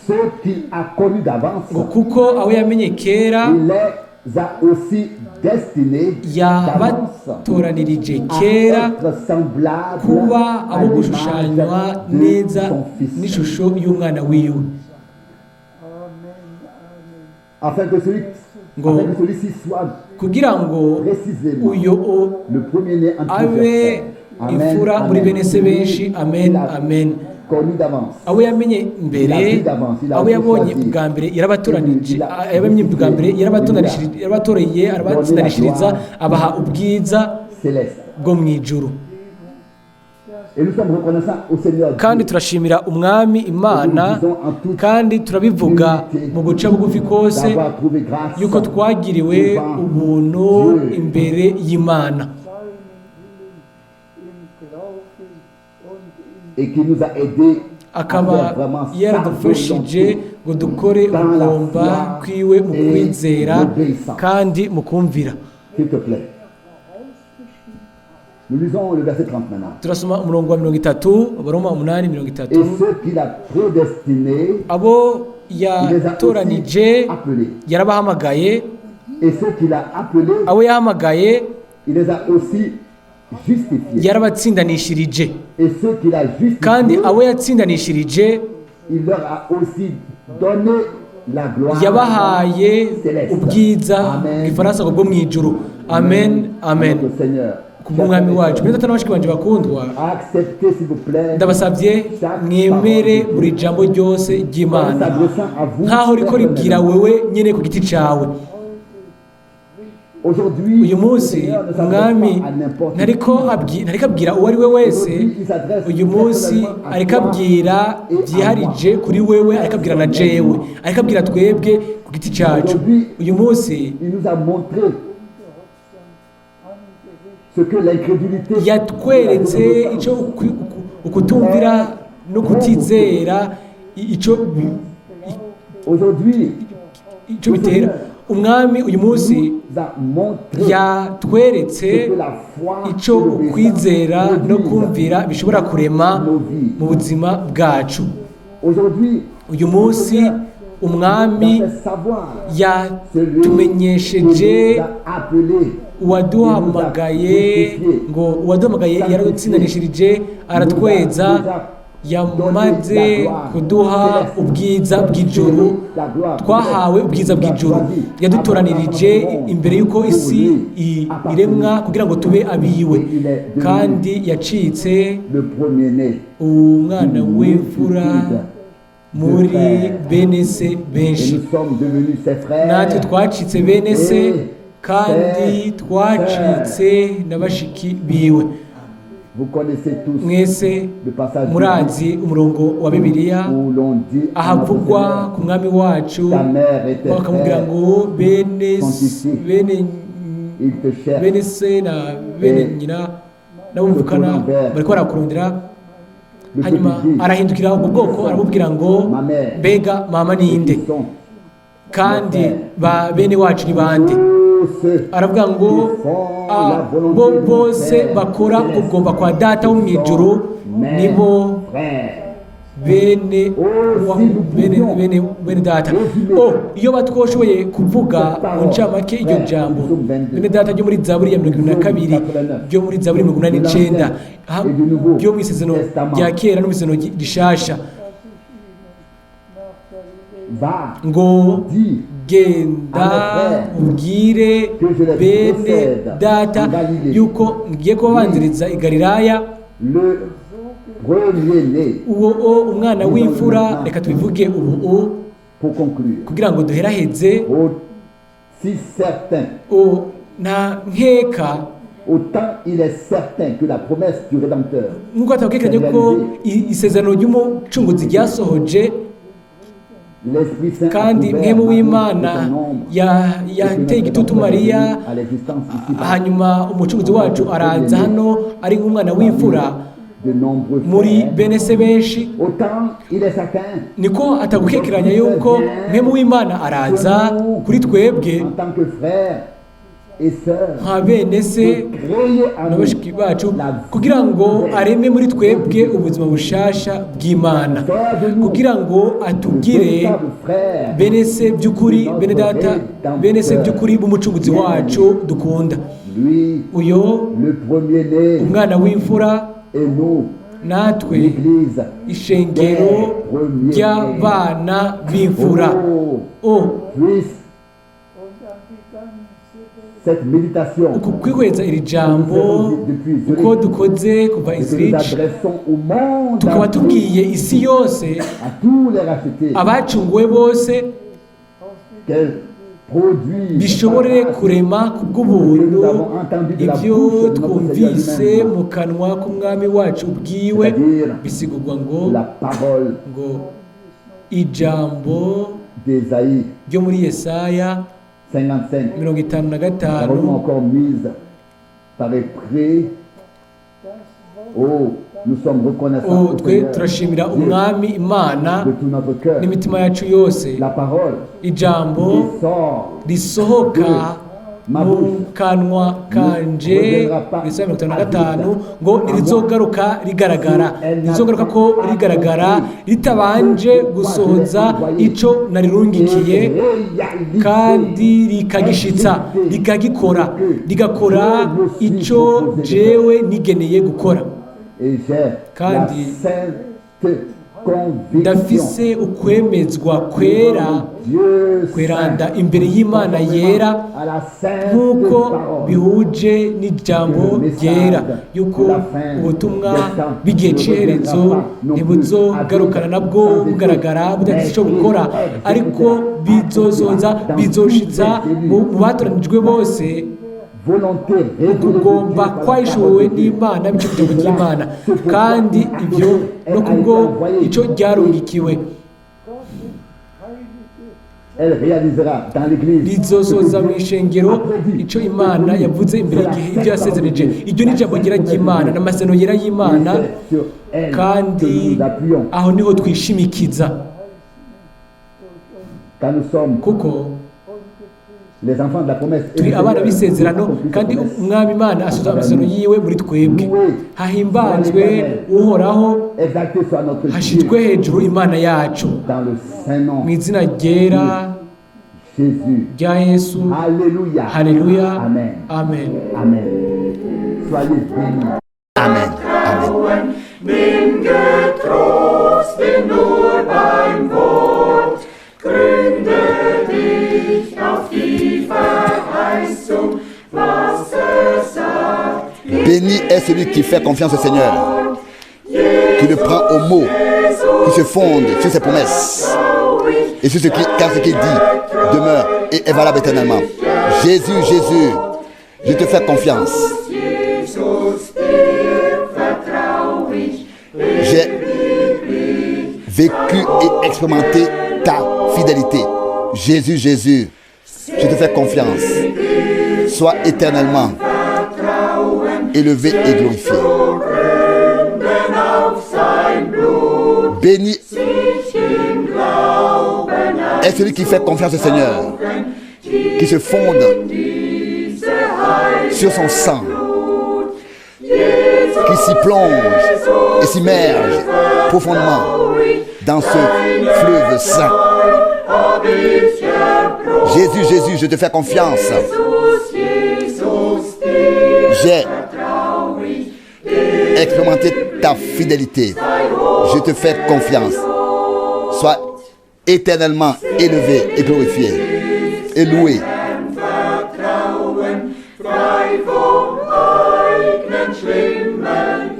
Ceux qu'il a connus d'avance, Ngo kuko abo yamenye kera, il les a aussi destinés d'avance yabatoranirije à kera être semblables kuba à abo l'image gushushanywa de neza son Fils, n'ishusho y'umwana wiwe, afin que celui, Ngo afin que celui-ci soit kugira ngo précisément uyu le premier-né entre abe plusieurs frères. Amen, imfura muri amen. bene se benshi. Amen, Il a amen. connu d'avance. Abo yamenye mbere, abo yabonye bwa mbere, yarabatoranije, yabamenye bwa mbere, yarabatoranishije, yarabatoreye, arabatsindanishiriza, abaha ubwiza Céleste. bwo mu ijuru. Et nous sommes reconnaissants au Seigneur Kandi Dieu turashimira Umwami Imana, kandi turabivuga mu guca bugufi kose, d'avoir trouvé grâce yuko twagiriwe ubuntu imbere y'Imana, seinen Willen im Glauben und in et qui nous a aidés à akaba faire vraiment sa yaradufashije volonté. Ngo dukore ugomba kwiwe mu kwizera kandi mu kumvira. S'il te plaît. Nous lisons le verset 30 maintenant. Turasoma umurongo wa 30, Abaroma 8:30. Et ceux qu'il a prédestinés, Abo il les a yatoranije, aussi appelés. yarabahamagaye. Et ceux qu'il a appelés, Abo yahamagaye, il les a aussi justifiés. yarabatsindanishirije. Et ceux qu'il a Kandi justifiés, abo yatsindanishirije, il leur a aussi donné la gloire yabahaye céleste. ubwiza, Amen. mu Gifaransa ngo bwo mu ijuru. Amen, amen. Notre Seigneur. Kubw'Umwami wacu. Bene Data na bashiki banje bakundwa, Acceptez, s'il vous plaît, ndabasabye mwemere buri jambo ryose en ry'Imana s'adressant à vous nk'aho riko ribwira personnellement. wewe nyine ku giti cyawe. Aujourd'hui, Uyu munsi le Seigneur ne s'adresse Umwami pas à n'importe ntariko qui. ntariko abwira uwo ari we wese. Aujourd'hui, il s'adresse Uyu munsi personnellement à ariko toi abwira et à byiharije moi. kuri wewe, ariko abwira na jewe, ariko abwira twebwe ku giti cyacu. Aujourd'hui, Uyu munsi il nous a montré ce que l'incrédulité yatweretse icyo ukutumvira no kutizera Aujourd'hui, icyo bitera. Umwami uyu munsi nous a montré yatweretse ce que la foi icyo et l'obéissance ukwizera no produisent. kumvira bishobora kurema mu buzima bwacu. Aujourd'hui, Uyu munsi Umwami nous a fait savoir celui qui yatumenyesheje nous a appelés, uwaduhamagaye, ngo uwaduhamagaye yaradutsindanishirije, aratweza, yamaze kuduha ubwiza bw'ijuru. Twahawe ubwiza bw'ijuru. Yadutoranirije imbere y'uko isi iremwa kugira ngo tube abiwe, kandi yacitse le premier-né umwana w'imfura muri bene se Et benshi. nous sommes devenus ses frères. Natwe twacitse bene se, kandi twacitse na bashiki biwe. Vous connaissez tous Mwese le passage murazi umurongo wa Bibiliya où l'on dit à notre ahavugwa Seigneur, ku Mwami wacu, ta mère et tes bakamubwira frères, ngo bene sont ici. bene Ils te cherchent. bene se na bene nyina nabo muvukana bariko barakurondera. Le Hanyuma peuple dit, arahindukira ubwo bwoko, arabubwira ngo: Ma mère, "Mbega mama ninde, qui sont kandi ba bene wacu ni bande?" tous ceux Aravuga ngo: qui font la "Abo volonté de mon bose Père bakora céleste kugomba kwa Data wo mu ijuru sont mes nibo frères. bene Oh, wa- si nous bene pouvions bene bene data." résumer Oh, iyo batwoshoboye kuvuga cette parole, mu ncamake iryo frère, jambo, Psaume 22, bene data, ryo muri Zaburi ya 72, 89, ryo muri Zaburi 89, de l'Ancien et du Nouveau ryo mu Isezerano Testament. rya Kera no mu Isezerano Rishasha, Va, ngo: dis "Genda ubwire que je les bene précède data en Galilée." yuko ngiye kubabanziriza i Galilaya. Le premier-né, Uwo o umwana w'imfura, reka tubivuge ubu pour conclure. kugira ngo duheraheze. Aussi certain, O nta nkeka, autant il est certain que la promesse du Rédempteur nk'uko atabwekeranye ko isezerano ry'Umucunguzi ryasohoje, l'Esprit Saint a kandi couvert Mpwemu Marie de w'Imana son ombre, yateye et que notre igitutu Rédempteur est Mariya, venu à l'existence ici-bas hanyuma Umucunguzi wacu araza hano ari nk'umwana w'imfura de nombreux muri frères. bene se benshi. Autant il est certain Niko atagukekeranya yuko Mpwemu w'Imana araza kuri twebwe en tant que frères et sœurs nka bene se de créer en na nous bashiki bacu, la vie kugira ngo nouvelle. areme muri twebwe ubuzima bushasha bw'Imana, Faire de nous kugira ngo de atugire véritables frères bene se by'ukuri, bene data, bene se by'ukuri b'Umucunguzi wacu dukunda. Lui, Uyo le premier-né, umwana w'imfura, et nous, natwe l'Église ishengero ry'abana b'imfura. Oh, O puisse und an die ganze Welt cette méditation uku kwihweza iri jambo uko dukoze kuva que nous Zurich, adressons au monde tukaba entier, tubwiye isi yose, à tous les rachetés, abacunguwe bose, qu'elle Produire Bishobore kurema kubw'ubuntu ibyo twumvise mu kanwa k'Umwami wacu ubwiwe. Bisigurwa ngo la parole ngo ijambo d'Ésaïe ryo muri Yesaya 55. 55. L'avons encore mise par écrit. Oh, nous sommes reconnaissants Oh, au twe Seigneur turashimira Dieu Umwami Imana de tout notre cœur. n'imitima yacu yose. La parole Ijambo qui sort risohoka mu kanwa kanje, Yesaya 55, ngo ntirizogaruka rigaragara, ntirizogaruka ko rigaragara ritabanje gusohoza ico narirungikiye, et kandi rikagishitsa, rikagikora, rigakora ico jewe nigeneye gukora. Et j'ai la Kandi sainte conviction ndafise ukwemezwa kwera Dieu kweranda saint, imbere y'Imana yera, à la sainte nk'uko parole bihuje n'ijambo ryera, yuko ubutumwa bw'igihe cy'iherezo ntibuzogarukana nabwo bugaragara budafite icyo bukora, ariko bizozoza bizoshitsa mu batoranijwe bose volonté révélée de ukugomba Dieu par la kwahishuwe parole de Dieu. n'Imana biciye ku ijambo ry'Imana, kandi ibyo no kubwo icyo ryarungikiwe. Elle réalisera dans l'église Rizozoza mu ishengero ce que Dieu a prédit. icyo Imana yavuze imbere y'igihe, ibyo yasezereje. Iryo ni ijambo ryera ry'Imana n'amasezerano yera y'Imana, Et c'est sur elle que kandi nous appuyons aho niho twishimikiza, quand nous sommes kuko les enfants de la promesse. Et turi le abana Seigneur b'isezerano, accomplit sa kandi promesse. Umwami Imana asohoza amasezerano yiwe muri twebwe. Hahimbazwe Uhoraho, Exalté soit notre hashitwe Dieu hejuru Imana yacu, dans le saint nom mu izina ryera Jésus. rya Yesu. Alléluia. Haleluya. Amen. Amen. Amen. Soyez bénis. Amen. Amen. Nimm getrost, bin nur beim Wort, gründe dich auf die Verheißung, was sagt. Béni est celui qui fait confiance au Seigneur, qui le prend au mot, qui se fonde sur ses promesses et sur ce qui, car ce qu'il dit demeure et est valable éternellement. Jésus, Jésus, je te fais confiance. Jesus, dir vertrau ich, J'ai vécu et expérimenté ta fidélité. Jésus, Jésus, je te fais confiance. Sois éternellement élevé et glorifié. gründen auf sein Blut, Béni sich im Glauben est celui qui fait confiance au Seigneur, qui se fonde diese Heil sur son sang, qui s'y plonge et s'immerge profondément dans ce fleuve saint. hab ich erprobt. Jésus, Jésus, je te fais confiance. Jesus, Jesus, dir J'ai vertrau ich, dir expérimenté ta fidélité. Je te fais confiance. Sois éternellement élevé et glorifié et loué. Vertrauen, frei vom eigenen schlimmen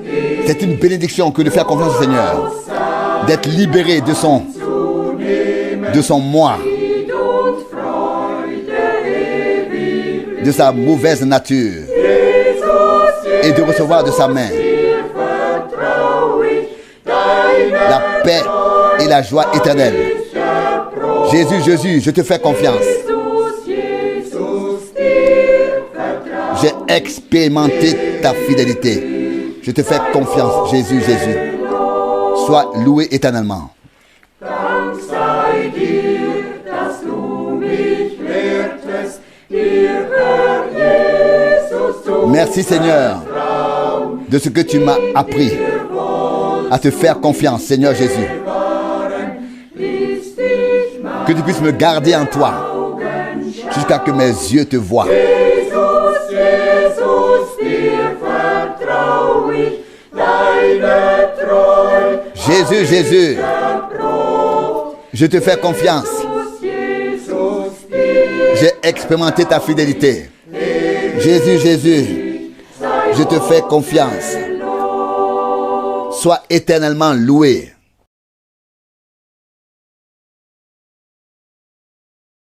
C'est une bénédiction que de faire confiance au Seigneur, d'être libéré de son moi, Fried und Freude ewig. de sa mauvaise nature Jesus, et de recevoir de sa main dir vertrau ich, deine la paix et la joie éternelle. Jésus, Jésus, je te fais confiance. Jesus, Jesus, dir vertrau J'ai expérimenté ta fidélité. Je te fais confiance, Jésus, Jésus. Sois loué éternellement. Dank sei dir, dass du mich lehrtest, dir, Herr Jesus, zu Merci Seigneur de ce que tu m'as appris à te faire confiance, Seigneur Jésus. bis dich mein Que tu puisses me garder en toi jusqu'à que mes yeux te voient. Jesus, Jesus, dir vertrau ich, deine Treu Jésus, Jésus, je te fais confiance. Jesus, dir J'ai expérimenté ta fidélité. Jésus, Jésus, je te fais confiance. Sois éternellement loué.